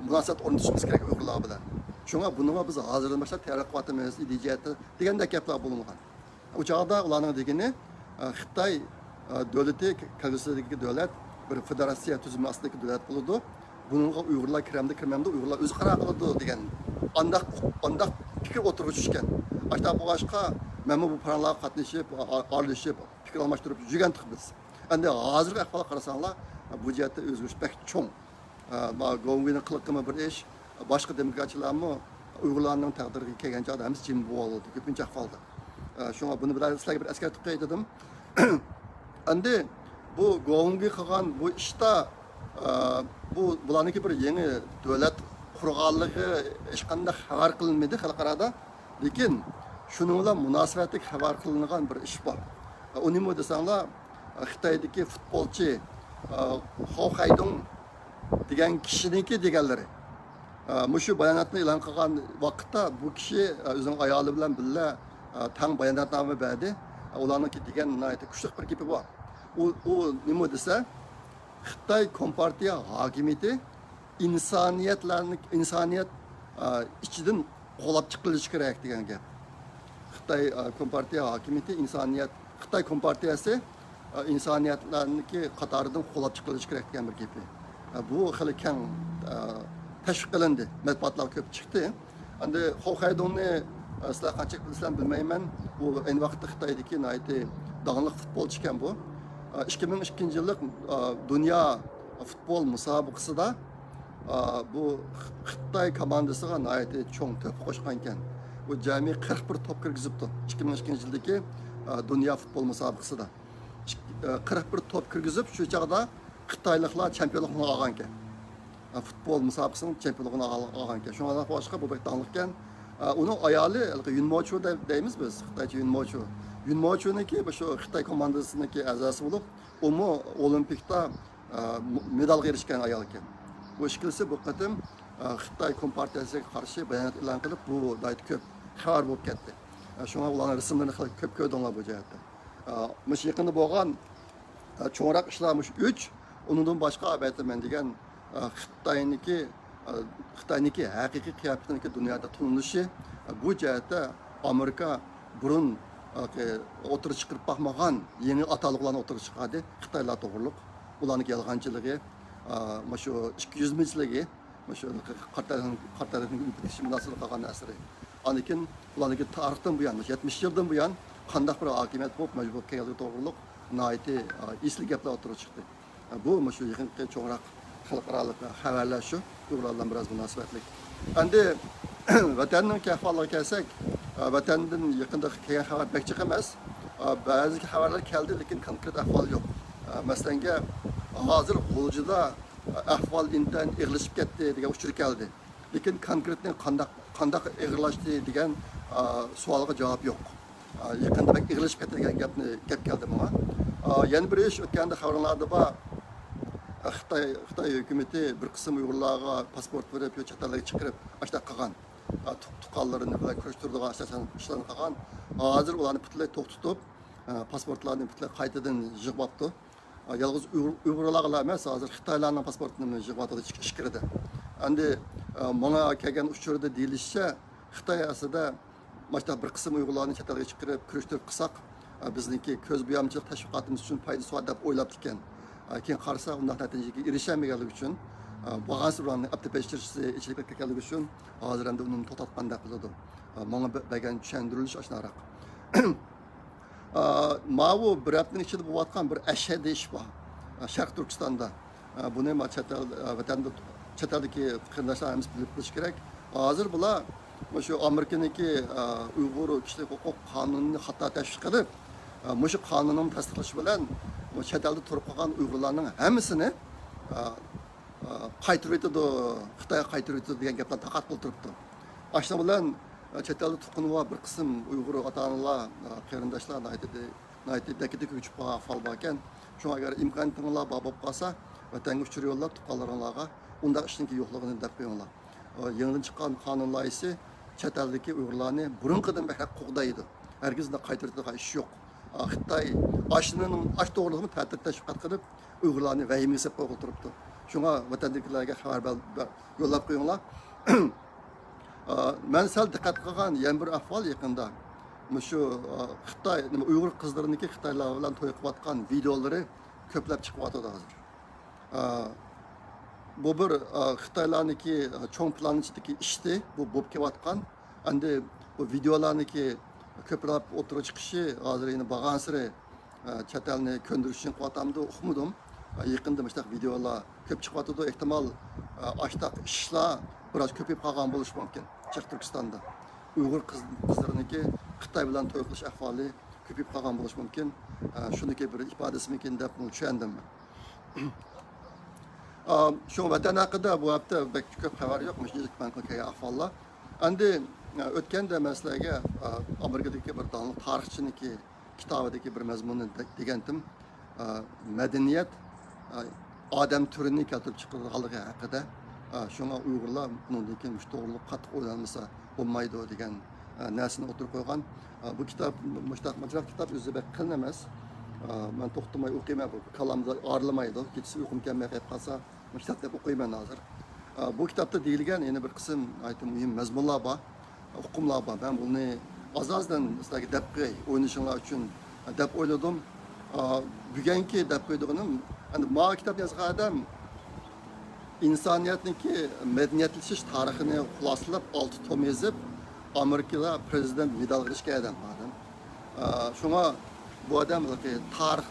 مۇناسىۋەت ئورنىتىشىمىز كېرەك ئۇيغۇرلار بىلەن. شۇڭا بۇنىڭغا بىز ھازىردىن باشلاپ تەييارلىق قىلىۋاتىمىز، ئىدىيە جەھەتتە دېگەندەك گەپلەر بولۇنغان. ئۇ چاغدا ئۇلارنىڭ دېگىنى، ئە، خىتاي، ئە، دۆلىتى كەلگۈسىدىكى دۆلەت بىر فېدېراتسىيە تۈزۈمى ئاستىدىكى دۆلەت بولىدۇ. بۇنىڭغا ئۇيغۇرلار كىرەمدۇ، كىرمەمدۇ، ئۇيغۇرلار ئۆزى قارار قىلىدۇ دېگەن ئانداق، ئانداق پىكىر ئوتتۇرىغا چۈشكەن. ئاشۇنداق بولغاچقا، مەنمۇ بۇ پاراڭلارغا قاتنىشىپ، ئا-، ئا-، ئارىلىشىپ، پىكىر ئالماشتۇرۇپ يۈرگەنتۇق بىز. ئەمدى ھازىرقى ئەھۋالغا قارىساڭلار، بۇ جەھەتتە ئۆزگىرىش بەك چوڭ. ئە، ما گوۋۇڭگۇينىڭ قىلىقىمۇ بىر ئىش، باشقا دېموكراتچىلارمۇ ئۇيغۇرلارنىڭ تەقدىرىگە كەلگەن چاغدا ھەممىسى جىم بولۇۋالىدۇ كۆپىنچە ئەھۋالدا. ئە، شۇڭا بۇنى بىلەن سىلەرگە بىر ئەسكەرتىپ قوياي دېدىم. ئەمدى بۇ گوۋۇڭگۇي قىلغان بۇ ئىشتا، ئە، بۇ، بۇلارنىڭكى بىر يېڭى دۆلەت قۇرغانلىقى ھېچقانداق خەۋەر قىلىنمىدى خەلقئارادا. لېكىن شۇنىڭ بىلەن مۇناسىۋەتلىك خەۋەر قىلىنغان بىر ئىش بار. ئە، ئۇ نېمە دېسەڭلار، خىتايدىكى فۇتبولچى، ئە، خو خەيدۇڭ دېگەن كىشىنىڭكى دېگەنلىرى. ئە، مۇشۇ باياناتنى ئېلان قىلغان ۋاقىتتا بۇ كىشى، ئە، ئۆزىنىڭ ئايالى بىلەن بىللە، ئە، تەڭ باياناتنامە بەردى. ئە، ئۇلارنىڭكى دېگەن ناھايىتى كۈچلۈك بىر گېپى بار. ئۇ، ئۇ نېمە دېسە، خىتاي كومپارتىيە ھاكىمىيىتى ئىنسانىيەتلەرنى، ئىنسانىيەت، ئە، ئىچىدىن قوغلاپ چىقىرىلىشى كېرەك دېگەن گەپ. خىتاي، ئە، كومپارتىيە ھاكىمىيىتى ئىنسانىيەت، خىتاي كومپارتىيەسى، ئە، ئىنسانىيەتلەرنىڭكى قاتارىدىن قوغلاپ چىقىرىلىشى كېرەك دېگەن بىر گېپى. ئە، بۇ خېلى كەڭ، ئە، تەشۋىق قىلىندى، مەتبۇئاتلارغا كۆپ چىقتى. ئەمدى خو خەيدۇڭنى، ئە، سىلەر قانچىلىك بىلىسىلەر بىلمەيمەن. ئۇ ئەينى ۋاقىتتا خىتايدىكى ناھايىتى داڭلىق فۇتبولچى ئىكەن بۇ. ئە، ئىككى مىڭ ئىككىنچى يىللىق، ئە، دۇنيا فۇتبول مۇسابىقىسىدا، ئا، بۇ خىتاي كوماندىسىغا ناھايىتى چوڭ تۆھپە قوشقانىكەن. ئۇ جەمئىي قىرىق بىر توپ كىرگۈزۈپتۇ ئىككى مىڭ ئىككىنچى يىلدىكى، ئا، دۇنيا فۇتبول مۇسابىقىسىدا. ئە، قىرىق بىر توپ كىرگۈزۈپ، شۇ چاغدا خىتايلىقلار چېمپىيونلۇقنى ئالغانىكەن. ئە، فۇتبول مۇسابىقىسىنىڭ چېمپىيونلۇقىنى ئال-، ئالغانىكەن. شۇڭا باشقا بۇ بەك داڭلىقكەن. ئە، ئۇنىڭ ئايالى ھېلىقى يۈن موچۇ دەي-، دەيمىز بىز، خىتايچە يۈن موچۇ. يۈن موچۇنىڭكى شۇ خىتاي كوماندىسىنىڭكى ئەزاسى بولۇپ، ئۇمۇ ئولىمپىكتا، ئە، مېدالغا ئېرىشكەن ئايالكەن. بۇ ئىككىلىسى بۇ قېتىم، ئە، خىتاي كومپارتىيەسىگە قارشى بايانات ئېلان قىلىپ، بۇ ناھايىتى كۆپ خەۋەر بولۇپ كەتتى. ئە، شۇڭا ئۇلارنىڭ رەسىملىرىنى خېلى كۆپ كۆردۈڭلار بۇ جەھەتتە. ئە، مۇشۇ يېقىندا بولغان، ئە، چوڭراق ئىشلار مۇشۇ ئۈچ، ئۇنىڭدىن باشقا ئەلۋەتتە مەن دېگەن، ئە، خىتاينىڭكى، ئە، خىتاينىڭكى ھەقىقىي قىياپىتىنىڭكى دۇنيادا تونۇلۇشى، ئە، بۇ جەھەتتە ئامېرىكا بۇرۇن، ئە، ئوتتۇرىغا چىقىرىپ باقمىغان يېڭى ئاتالغۇلارنى ئوتتۇرىغا چىقاردى. خىتايلار توغرۇلۇق، ئۇلارنىڭكى يالغانچىلىقى، ئە، مۇشۇ ئىككى يۈز مىنچىلىكى، مۇشۇ قارا تەرىخنىڭ، قارا تەرىخنىڭ ئۆزگىرىشى مۇناسىۋەتلىك قالغان ئەسىرى. ئاندىن كېيىن ئۇلارنىڭكى تارىختىن بۇيان، مۇشۇ يەتمىش يىلدىن بۇيان قانداق بىر ھاكىمىيەت بولۇپ مەجبۇر بولۇپ كەلگەنلىكى توغرۇلۇق ناھايىتى، ئە، ئېسىل گەپلەر ئوتتۇرىغا چىقتى. ئە، بۇ مۇشۇ يېقىنقى چوڭراق خەلقئارالىق خەۋەرلەر شۇ، ئۇيغۇرلار بىلەن بىراز مۇناسىۋەتلىك. ئەمدى ۋەتەننىڭكى ئەھۋالىغا كەلسەك، ئە، ۋەتەندىن يېقىندا كەلگەن خەۋەر بەك جىق ئەمەس. ئە، بەزى خەۋەرلەر كەلدى، لېكىن كونكرېت ئەھۋال يوق. ئە، مەسىلەنگە، ھازىر غۇلجىدا ئەھۋال ئىنتايىن ئېغىرلىشىپ كەتتى دېگەن ئۇچۇر كەلدى. لېكىن كونكرېتنى قانداق، قانداق ئېغىرلاشتى دېگەن، ئا، سوئالغا جاۋاب يوق. ئا، يېقىندا بەك ئېغىرلىشىپ كەتتى دېگەن گەپنى، گەپ كەلدى ماڭا. ئا، يەنە بىر ئىش، ئۆتكەندە خەۋىرىڭلاردا بار. ئا، خىتاي، خىتاي ھۆكۈمىتى بىر قىسىم ئۇيغۇرلارغا پاسپورت بېرىپ، يا چەت ئەللەرگە چىقىرىپ، ئاشۇنداق قىلغان. ئا، تۇ-، تۇغقانلىرىنى بىلەن كۆرۈشتۈرىدىغان ئىشلارنى، ئىشلارنى قىلغان. ھازىر ئۇلارنى پۈتۈنلەي توختىتىپ، ئا، پاسپورتلارنى پۈتۈنلەي قايتىدىن يىغىۋاپتۇ. يالغۇز ئۇيغۇر-، ئۇيغۇرلارغىلا ئەمەس، ھازىر خىتايلارنىڭ پاسپورتىنى يىغىۋاتىدۇ ئىچ-، ئىچكىرىدە. ئەمدى، ئە، ماڭا كەلگەن ئۇچۇردا دېيىلىشىچە، خىتاي ئەسلىدە مۇشۇنداق بىر قىسىم ئۇيغۇرلارنى چەت ئەلگە چىقىرىپ، كۆرۈشتۈرۈپ قىلساق، ئە، بىزنىڭكى كۆز بويامچىلىق تەشۋىقاتىمىز ئۈچۈن پايدىسى بار دەپ ئويلاپتىكەن. ئە، كېيىن قارىسا، ئۇنداق نەتىجىگە ئېرىشەلمىگەنلىكى ئۈچۈن، ئە، بارغانسېرى ئۇلارنىڭ ئەپتىپەشتىرىشى ئېچىلىپ كەتكەنلىكى ئۈچۈن، ھازىر ئەمدى ئۇنى توختاتقان دەپ قىلىدۇ. ئە، ماڭا بە-، بەرگەن چۈشەندۈرۈلۈش ئاشۇنداقراق. ئا، ماۋۇ بىر ھەپتىنىڭ ئىچىدە بولۇۋاتقان بىر ئەشەددىي ئىش بار. ئا، شەرقىي تۈركىستاندا. ئا، بۇنى ما چەت ئەل، ئا، ۋەتەندە، چەت ئەلدىكى قېرىنداشلار ھەممىسى بىلىپ بىلىشى كېرەك. ھازىر بۇلار مۇشۇ ئامېرىكىنىڭكى، ئا، ئۇيغۇر كىشىلىك ھوقۇق قانۇنىنى خاتا تەشۋىق قىلىپ، ئا، مۇشۇ قانۇننىڭ تەستىقلىشى بىلەن، مۇ چەت ئەلدە تۇرۇپ قالغان ئۇيغۇرلارنىڭ ھەممىسىنى، ئا، ئا، قايتۇرۇۋېتىدۇ، خىتايغا قايتۇرۇۋېتىدۇ دېگەن گەپلەر تارقاتقىلى تۇرۇپتۇ. ئاشۇنىڭ بىلەن، ئا، چەت ئەلدە تۇغقىنى بار بىر قىسىم ئۇيغۇر ئاتا-ئانىلار، ئا، قېرىنداشلار ناھايىتى، ناھايىتى دەككە-دۈككە كۆچۈپ قالغان ئەھۋال باركەن. شۇڭا ئەگەر ئىمكانىيىتىڭلار بار بولۇپ قالسا، ۋەتەنگە ئۇچۇر يوللاپ، تۇغقانلىرىڭلارغا ئۇنداق ئىشنىڭكى يوقلۇقىنى دەپ قويۇڭلار. ئا، يېڭىدىن چىققان قانۇن لايىھىسى چەت ئەلدىكى ئۇيغۇرلارنى بۇرۇنقىدىن بەكرەك قوغدايدۇ. ھەرگىز ئۇنداق قايتۇرىدىغان ئىش يوق. ئا، خىتاي ئاشۇنىڭ، ئاشۇ توغرىلىقمۇ تەتۈر تەشۋىقات قىلىپ، ئۇيغۇرلارنى ۋەھىمىگە سېلىپ قويغىلى تۇرۇپتۇ. شۇڭا ۋەتەندىكىلەرگە خەۋەر بەر-، بەر-، يوللاپ قويۇڭلار. ئا، مەن سەل دىققەت قىلغان يەنە بىر ئەھۋال يېقىندا. مۇشۇ، ئا، خىتاي، نېمە، ئۇيغۇر قىزلىرىنىڭكى خىتايلار بىلەن توي قىلىۋاتقان ۋىدېئولىرى كۆپلەپ چىقىۋاتىدۇ ھازىر. ئا، بۇ بىر، ئا، خىتايلارنىڭكى، ئا، چوڭ پىلان ئىچىدىكى ئىشتى، بۇ بولۇپ كېلىۋاتقان. ئەمدى بۇ ۋىدېئولارنىڭكى كۆپرەك ئوتتۇرىغا چىقىشى ھازىر يەنە بارغانسېرى، ئا، چەت ئەلنى كۆندۈرۈش ئۈچۈن قىلىۋاتامدۇ، ئۇقمىدىم. ئا، يېقىندا مۇشۇنداق ۋىدېئولار كۆپ چىقىۋاتىدۇ. ئېھتىمال، ئا، ئاشۇنداق ئىشلار بىراز كۆپىيىپ قالغان بولۇشى مۇمكىن شەرقىي تۈركىستاندا. ئۇيغۇر قىز-، قىزلىرىنىڭكى خىتاي بىلەن توي قىلىش ئەھۋالى كۆپىيىپ قالغان بولۇشى مۇمكىن. ئا، شۇنىڭكى بىر ئىپادىسىمىكىن دەپ چۈشەندىم مەن. ئا، شۇ ۋەتەن ھەققىدە بۇ ھەپتە بەك كۆپ خەۋەر يوق، مۇشۇ مەن كەلگەن ئەھۋاللار. ئەمدى، ئا، ئۆتكەندە مەسىلەگە، ئا، ئامېرىكىدىكى بىر داڭلىق تارىخچىنىڭكى كىتابىدىكى بىر مەزمۇننى دە-، دېگەنتىم. ئا، مەدەنىيەت، ئا، ئادەم تۈرىنى كەلتۈرۈپ چىقىرىدىغانلىقى ھەققىدە. ئا، شۇڭا ئۇيغۇرلار بۇنىڭدىن كېيىن مۇشۇ توغرىلىق قاتتىق ئويلانمىسا بولمايدۇ دېگەن، ئا، نەرسىنى ئوتتۇرىغا قويغان. ئا، بۇ كىتاب، مۇشۇنداق ماجىرا كىتاب ئۆزى بەك قىلىن ئەمەس. ئا، مەن توختىماي ئوقۇيمەن، بۇ كاللامدا ئارىلىمايدۇ. كېچىسى ئۇيقۇم كەلمەي قېلىپ قالسا، مۇشۇنداق دەپ ئوقۇيمەن ھازىر. ئا، بۇ كىتابتا دېيىلگەن يەنە بىر قىسىم ناھايىتى مۇھىم مەزمۇنلار بار، ئۇقۇملار بار. مەن بۇنى ئاز-ئازدىن سىلەرگە دەپ قوياي، ئويلىشىڭلار ئۈچۈن دەپ ئويلىدىم. ئا، بۈگۈنكى دەپ قويىدىغىنىم، ئەمدى ماۋۇ كىتاب يازغان ئادەم ئىنسانىيەتنىڭكى مەدەنىيەتلىشىش تارىخىنى خۇلاسىلەپ، ئالتە توم يېزىپ، ئامېرىكىدا پرېزىدېنت مېدالىغا ئېرىشكەن ئادەم بۇ ئادەم. ئا، شۇڭا بۇ ئادەم ھېلىقى تارىخ،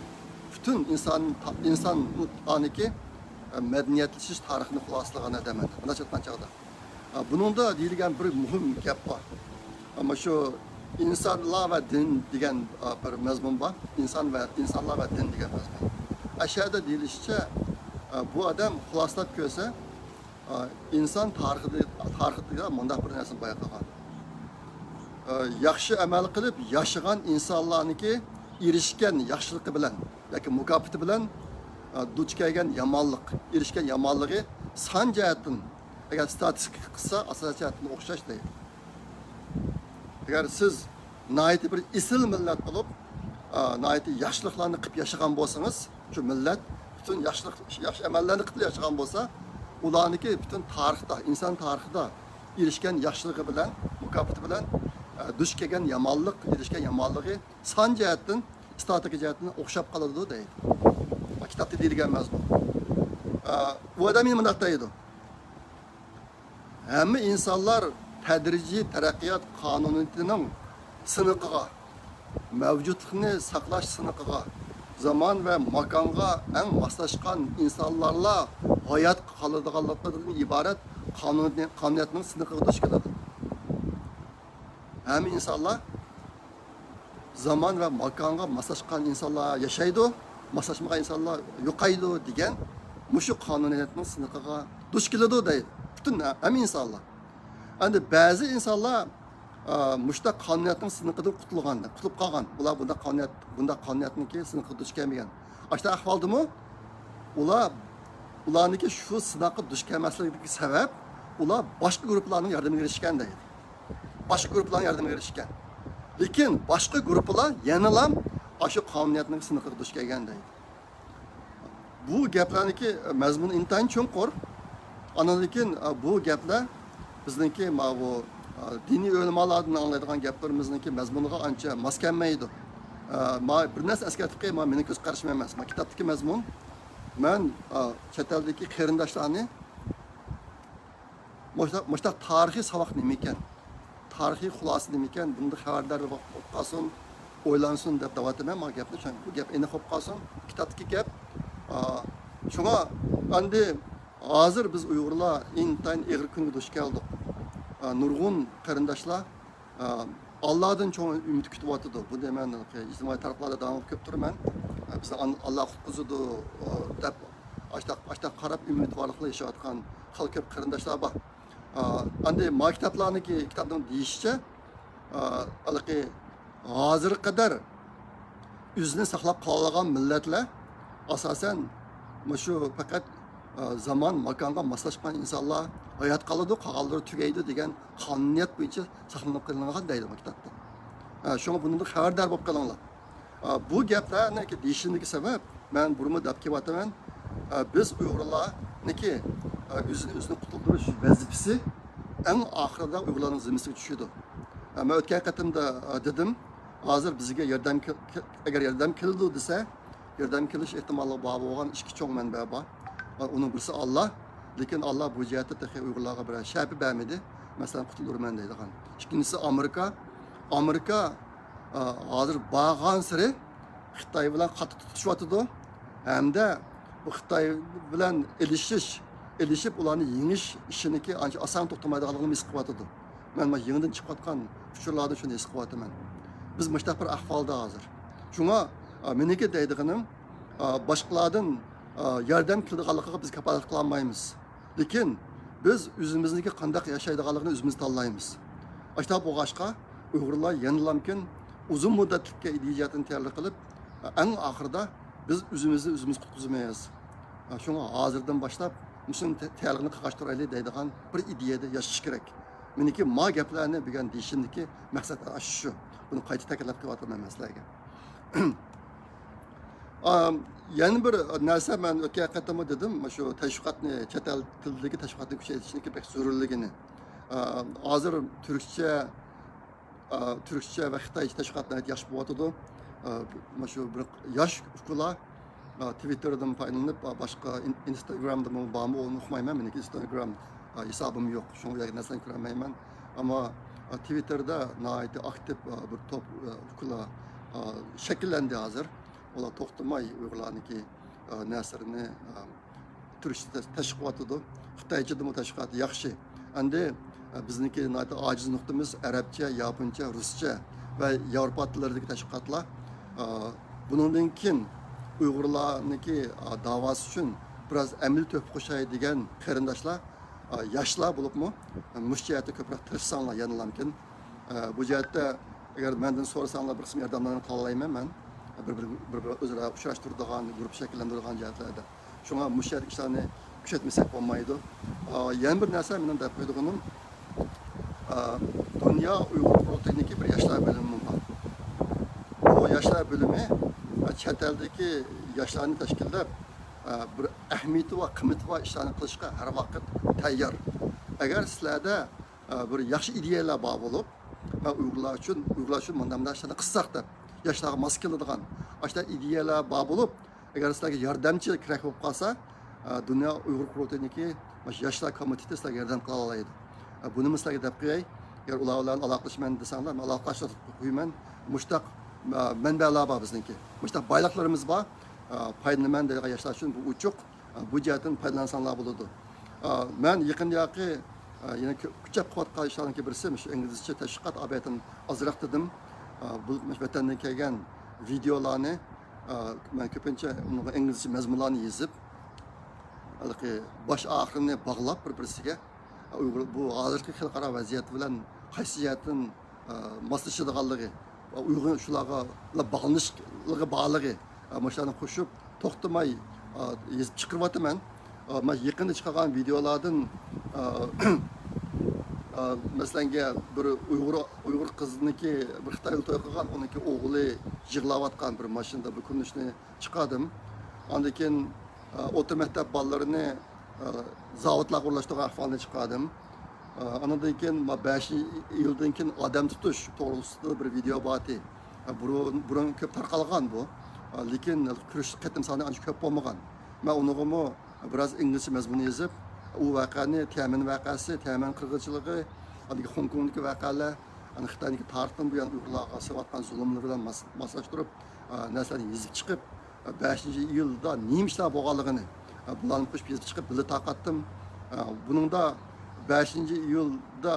پۈتۈن ئىنسان، ئىنسانلارنىڭكى، ئە، مەدەنىيەتلىشىش تارىخىنى خۇلاسىلىغان ئادەم ئەمەس، مۇنداق ئېيتقان چاغدا. ئا، بۇنىڭدا دېيىلگەن بىر مۇھىم گەپ بار. ئەمما شۇ ئىنسانلار ۋە دىن دېگەن، ئا، بىر مەزمۇن بار. ئىنسان ۋە، ئىنسانلار ۋە دىن دېگەن مەزمۇن. ئەشەدە دېيىلىشىچە، ئا، بۇ ئادەم خۇلاسىلاپ كۆرسە، ئا، ئىنسان تارىخىدا، تارىخىدا مۇنداق بىر نەرسىنى بايقىغان. ئا، ياخشى ئەمەل قىلىپ ياشىغان ئىنسانلارنىڭكى ئېرىشكەن ياخشىلىقى بىلەن ياكى مۇكاپاتى بىلەن، ئا، دۇچ كەلگەن يامانلىق، ئېرىشكەن يامانلىقى سان جەھەتتىن، ئەگەر ستاتىستىكا قىلسا، ئاساسىي جەھەتتىن ئوخشاش دەيدۇ. ئەگەر سىز ناھايىتى بىر ئېسىل مىللەت بولۇپ، ئا، ناھايىتى ياخشىلىقلارنى قىلىپ ياشىغان بولسىڭىز، شۇ مىللەت پۈتۈن ياخشىلىق، ياخشى ئەمەللەرنى قىلىپ ياشىغان بولسا، ئۇلارنىڭكى پۈتۈن تارىختا، ئىنسان تارىخىدا ئېرىشكەن ياخشىلىقى بىلەن، مۇكاپاتى بىلەن، ئا، دۇچ كەلگەن يامانلىق، ئېرىشكەن يامانلىقى سان جەھەتتىن، ستاتىكا جەھەتتىن ئوخشاپ قالىدۇ دەيدۇ. كىتابتا دېيىلگەن مەزمۇن. ئا، ئۇ ئادەم يەنە مۇنداق دەيدۇ. ھەممە ئىنسانلار تەدرىجىي تەرەققىيات قانۇنىيىتىنىڭ سىنىقىغا، مەۋجۇتلۇقنى ساقلاش سىنىقىغا، زامان ۋە ماكانغا ئەڭ ماسلاشقان ئىنسانلارلا ھايات قالىدىغانلىقىدىن ئىبارەت قانۇنىيەتنىڭ سىنىقىغا دۇچ كېلىدۇ. ھەممە ئىنسانلار زامان ۋە ماكانغا ماسلاشقان ئىنسانلار ياشايدۇ، ماسلاشمىغان ئىنسانلار يوقايدۇ دېگەن مۇشۇ قانۇنىيەتنىڭ سىنىقىغا دۇچ كېلىدۇ دەيدۇ. پۈتۈن ھەممە ئىنسانلار. ئەمدى بەزى ئىنسانلار، ئا، مۇشۇنداق قانۇنىيەتنىڭ سىنىقىدىن قۇتۇلغان، قۇتۇلۇپ قالغان. بۇلار بۇنداق قانۇنىيەت، بۇنداق قانۇنىيەتنىڭكى سىنىقىغا دۇچ كەلمىگەن. ئاشۇنداق ئەھۋالدىمۇ ئۇلار، ئۇلارنىڭكى شۇ سىناققا دۇچ كەلمەسلىكىدىكى سەۋەب، ئۇلار باشقا گۇرۇپپىلارنىڭ ياردىمىگە ئېرىشكەن دەيدۇ. باشقا گۇرۇپپىلارنىڭ ياردىمىگە ئېرىشكەن. لېكىن باشقا گۇرۇپپىلار يەنىلا ئاشۇ قانۇنىيەتنىڭ سىنىقىغا دۇچ كەلگەن دەيدۇ. بۇ گەپلەرنىڭكى مەزمۇنى ئىنتايىن چوڭقۇر. ئاندىن كېيىن، ئا، بۇ گەپلەر بىزنىڭكى ماۋۇ، ئا، دىنىي ئۆلىمالاردىن ئاڭلايدىغان گەپلىرىمىزنىڭكى مەزمۇنىغا ئانچە ماس كەلمەيدۇ. ئا، ما بىر نەرسە ئەسكەرتىپ قوياي، ما مېنىڭ كۆز قارىشىم ئەمەس. ما كىتابتىكى مەزمۇن، مەن، ئا، چەت ئەلدىكى قېرىنداشلارنى مۇشۇنداق، مۇشۇنداق تارىخىي ساۋاق نېمىكەن؟ تارىخىي خۇلاسە نېمىكەن؟ بۇنىڭدا خەۋەردار بولۇپ قالسۇن، ئويلانسۇن دەپ دەۋاتىمەن ما گەپنى. چۈنكى بۇ گەپ ئېنىق بولۇپ قالسۇن، بۇ كىتابتىكى گەپ. ئا، شۇڭا ئەمدى ھازىر بىز ئۇيغۇرلار ئىنتايىن ئېغىر كۈنگە دۇچ كەلدۇق. ئا، نۇرغۇن قېرىنداشلار، ئا، ئاللادىن چوڭ ئۈمىد كۈتۈۋاتىدۇ. بۇنى مەن ئىجتىمائىي تارماقلاردا داۋاملىق كۆرۈپ تۇرىمەن. ئا، بىزنى ئان-، ئاللا قۇتقۇزىدۇ، ئا، دەپ ئاشتاق، ئاشتاق قاراپ ئۈمىدۋارلىقلا ياشاۋاتقان خېلى كۆپ قېرىنداشلار بار. ئا، ئەمدى ما كىتابلارنىڭكى، كىتابنىڭ دېيىشىچە، ئا، ھېلىقى ھازىرغا قەدەر ئۆزىنى ساقلاپ قالالىغان مىللەتلەر ئاساسەن مۇشۇ پەقەت، ئا، زامان، ماكانغا ماسلاشقان ئىنسانلار ھايات قالىدۇ، قالغانلىرى تۈگەيدۇ دېگەن قانۇنىيەت بويىچە ساقلىنىپ قېلىنغان دەيدۇ بۇ كىتابتا. ئا، شۇڭا بۇنىڭدىن خەۋەردار بولۇپ قېلىڭلار. ئا، بۇ گەپلەرنىڭكى دېيىشىمدىكى سەۋەب، مەن بۇرۇنمۇ دەپ كېلىۋاتىمەن، ئا، بىز ئۇيغۇرلارنىڭكى، ئا، ئۆزىنى ئۆزىنى قۇتۇلدۇرۇش ۋەزىپىسى ئەڭ ئاخىرىدا ئۇيغۇرلارنىڭ زىممىسىگە چۈشىدۇ. ئا، مەن ئۆتكەن قېتىمدا، ئا، دېدىم، ھازىر بىزگە ياردەم كېل-، كېل-، ئەگەر ياردەم كېلىدۇ دېسە، ياردەم كېلىش ئېھتىماللىقى بار بولغان ئىككى چوڭ مەنبە بار. ئۇنىڭ بىرسى ئاللا، لېكىن ئاللا بۇ جەھەتتە تېخى ئۇيغۇرلارغا بىرەر شەپە بەرمىدى. مەسىلەن، قۇتۇلدۇرىمەن دەيدىغان. ئىككىنچىسى ئامېرىكا. ئامېرىكا، ئا، ھازىر بارغانسېرى خىتاي بىلەن قاتتىق تۇتۇشۇۋاتىدۇ. ھەمدە بۇ خىتاي بىلەن ئېلىشىش، ئېلىشىپ ئۇلارنى يېڭىش ئىشىنىڭكى ئانچە ئاسان توختىمايدىغانلىقىنى ھېس قىلىۋاتىدۇ. مەن مانا يېڭىدىن چىقىۋاتقان ئۇچۇرلاردىن شۇنى ھېس قىلىۋاتىمەن. بىز مۇشۇنداق بىر ئەھۋالدا ھازىر. شۇڭا، ئا، مېنىڭكى دەيدىغىنىم، ئا، باشقىلاردىن، ئا، ياردەم كېلىدىغانلىقىغا بىز كاپالەتلىك قىلالمايمىز. لېكىن بىز ئۆزىمىزنىڭكى قانداق ياشايدىغانلىقىنى ئۆزىمىز تاللايمىز. ئاشۇنداق بولغاچقا، ئۇيغۇرلار يەنىلامكىن ئۇزۇن مۇددەتلىككە ئىدىيە جەھەتتىن تەييارلىق قىلىپ، ئەڭ ئاخىرىدا بىز ئۆزىمىزنى ئۆزىمىز قۇتقۇزىمىز. شۇڭا ھازىردىن باشلاپ مۇشۇنىڭ تە-، تەييارلىقىنى قىلغاچ تۇرايلى دەيدىغان بىر ئىدىيەدە ياشاش كېرەك. مېنىڭكى ما گەپلەرنى بۈگۈن دېيىشىمدىكى مەقسەت ئاشۇ شۇ. بۇنى قايتا تەكىتلەپ قىلىۋاتىمەن مەن سىلەرگە. ئا، يەنە بىر نەرسە، مەن ئۆتكەن قېتىممۇ دېدىم، شۇ تەشۋىقاتنى، چەت ئەل تىلىدىكى تەشۋىقاتنى كۈچەيتىشنىڭكى بەك زۆرۈرلۈكىنى. ئا، ھازىر تۈركچە، ئا، تۈركچە ۋە خىتايچە تەشۋىقات ناھايىتى ياخشى بولۇۋاتىدۇ. ئا، مانا شۇ بىر ياش ئۇكىلار، ئا، تىۋىتتېردىن پايدىلىنىپ، ئا، باشقا ئىن-، ئىنستاگرامدىمۇ بارمۇ، ئۇنى ئۇقمايمەن. مېنىڭكى ئىنستاگرام، ئا، ھېسابىم يوق، شۇڭا ئۇ يەردە نەرسىلەرنى كۆرەلمەيمەن. ئەمما، ئا، تىۋىتتېردا ناھايىتى ئاكتىپ، ئا، بىر توپ، ئا، ئۇكىلار، ئا، شەكىللەندى ھازىر. ئۇلار توختىماي ئۇيغۇرلارنىڭكى، ئا، نەرسىلىرىنى، ئا، تۈركچە تەشۋىق قىلىۋاتىدۇ. خىتايچىدىمۇ تەشۋىقاتى ياخشى. ئەمدى، ئە، بىزنىڭكى ناھايىتى ئاجىز نۇقتىمىز ئەرەبچە، ياپونچە، رۇسچە. ۋە ياۋروپا تىللىرىدىكى تەشۋىقاتلار، ئا، بۇنىڭدىن كېيىن ئۇيغۇرلارنىڭكى، ئا، داۋاسى ئۈچۈن بىراز ئەمەلىي تۆھپە قوشاي دېگەن قېرىنداشلار، ئا، ياشلار بولۇپمۇ، ئا، مۇشۇ جەھەتتە كۆپرەك تىرىشساڭلار يەنىلامكىن. ئا، بۇ جەھەتتە ئەگەر مەندىن سورىساڭلار بىر قىسىم ياردەملەرنى قىلالايمەن مەن. بىر، بىر، بىر، بىر ئۆزئارا ئۇچراشتۇرىدىغان، گۇرۇپپا شەكىللەندۈرىدىغان جەھەتلەردە. شۇڭا مۇشۇ يەردە ئىشلارنى كۈچەيتمىسەك بولمايدۇ. ئا، يەنە بىر نەرسە مېنىڭ دەپ قويىدىغىنىم، ئا، دۇنيا ئۇيغۇر قۇرۇلتىيىنىڭكى بىر ياشلار بۆلۈمى بار. بۇ ياشلار بۆلۈمى، ئا، چەت ئەلدىكى ياشلارنى تەشكىللەپ، ئا، بىر ئەھمىيىتى بار، قىممىتى بار ئىشلارنى قىلىشقا ھەر ۋاقىت تەييار. ئەگەر سىلەردە، ئا، بىر ياخشى ئىدىيەلەر بار بولۇپ، ۋە ئۇيغۇرلار ئۈچۈن، ئۇيغۇرلار ئۈچۈن مۇنداق، مۇنداق ئىشلارنى قىلساق دەپ، ياشلارغا ماس كېلىدىغان ئاشۇنداق ئىدىيەلەر بار بولۇپ، ئەگەر سىلەرگە ياردەمچى كېرەك بولۇپ قالسا، ئا، دۇنيا ئۇيغۇر قۇرۇلتىيىنىڭكى مۇشۇ ياشلار كومىتېتى سىلەرگە ياردەم قىلالايدۇ. ئا، بۇنىمۇ سىلەرگە دەپ قوياي. ئەگەر ئۇلار بىلەن ئالاقىلىشىمەن دېسەڭلار، مەن ئالاقىلىشىپ قويىمەن. مۇشۇنداق، ئا، مەنبەلەر بار بىزنىڭكى. مۇشۇنداق بايلىقلىرىمىز بار. ئا، پايدىلىنىمەن دەيدىغان ياشلار ئۈچۈن بۇ ئوچۇق. ئا، بۇ جەھەتتىن پايدىلانساڭلار بولىدۇ. ئا، مەن يېقىندىياقى، ئا، يەنە كۆ-، كۈچەپ قىلىۋاتقان ئىشلارنىڭكى بىرسى مۇشۇ ئىنگلىزچە تەشۋىقات ئابەتىن ئازراق دېدىم. ئا، بۇ مۇشۇ ۋەتەندىن كەلگەن ۋىدېئولارنى، ئا، مەن كۆپىنچە ئۇنىڭغا ئىنگلىزچە مەزمۇنلارنى يېزىپ، ھېلىقى باش ئاخىرىنى باغلاپ بىر-بىرسىگە، ئۇيغۇر، بۇ ھازىرقى خەلقئارا ۋەزىيەت بىلەن قايسى جەھەتتىن، ئە، ماسلىشىدىغانلىقى، ئۇيغۇر شۇلارغا باغلىنىشلىقى بارلىقى، ئە، مۇشۇلارنى قوشۇپ توختىماي، ئە، يېزىپ چىقىرىۋاتىمەن. ئە، مانا يېقىندا چىقارغان ۋىدېئولاردىن، ئە، ئە، مەسىلەنگە بىر ئۇيغۇر، ئۇيغۇر قىزنىڭكى بىر خىتايدا توي قىلغان، ئۇنىڭكى ئوغلى يىغلاۋاتقان بىر ماشىنىدا بىر كۆرۈنۈشنى چىقاردىم. ئاندىن كېيىن، ئە، ئوتتۇرا مەكتەپ بالىلىرىنى، ئە، زاۋۇتلارغا ئورۇنلاشتۇرغان ئەھۋالنى چىقاردىم. ئە، ئانىڭدىن كېيىن، ما-، بەشىنچى ئىيۇلدىن كېيىن ئادەم تۇتۇش توغرىسىدا بىر ۋىدېئو بار ئىدى. ئە، بۇرۇن، بۇرۇن كۆپ تارقالغان بۇ. ئە، لېكىن كۆرۈش قېتىم سانى ئانچە كۆپ بولمىغان. مەن ئۇنىڭغىمۇ بىراز ئىنگلىزچە مەزمۇن يېزىپ، ئۇ ۋەقەنى، تيەنئەنمېن ۋەقەسى، تيەنئەنمېن قىرغىنچىلىقى، ئاندىن كېيىن خوڭكوڭدىكى ۋەقەلەر، ئاندىن خىتاينىڭكى تارىختىن بۇيان ئۇيغۇرلارغا سېلىۋاتقان زۇلۇملىرى بىلەن ماس-، ماسلاشتۇرۇپ، ئە، نەرسىلەرنى يېزىپ چىقىپ، بەشىنچى ئىيۇلدا نېمە ئىشلار بولغانلىقىنى، ئە، بۇلارنى قوشۇپ يېزىپ چىقىپ بىللە تارقاتتىم. ئە، بۇنىڭدا بەشىنچى ئىيۇلدا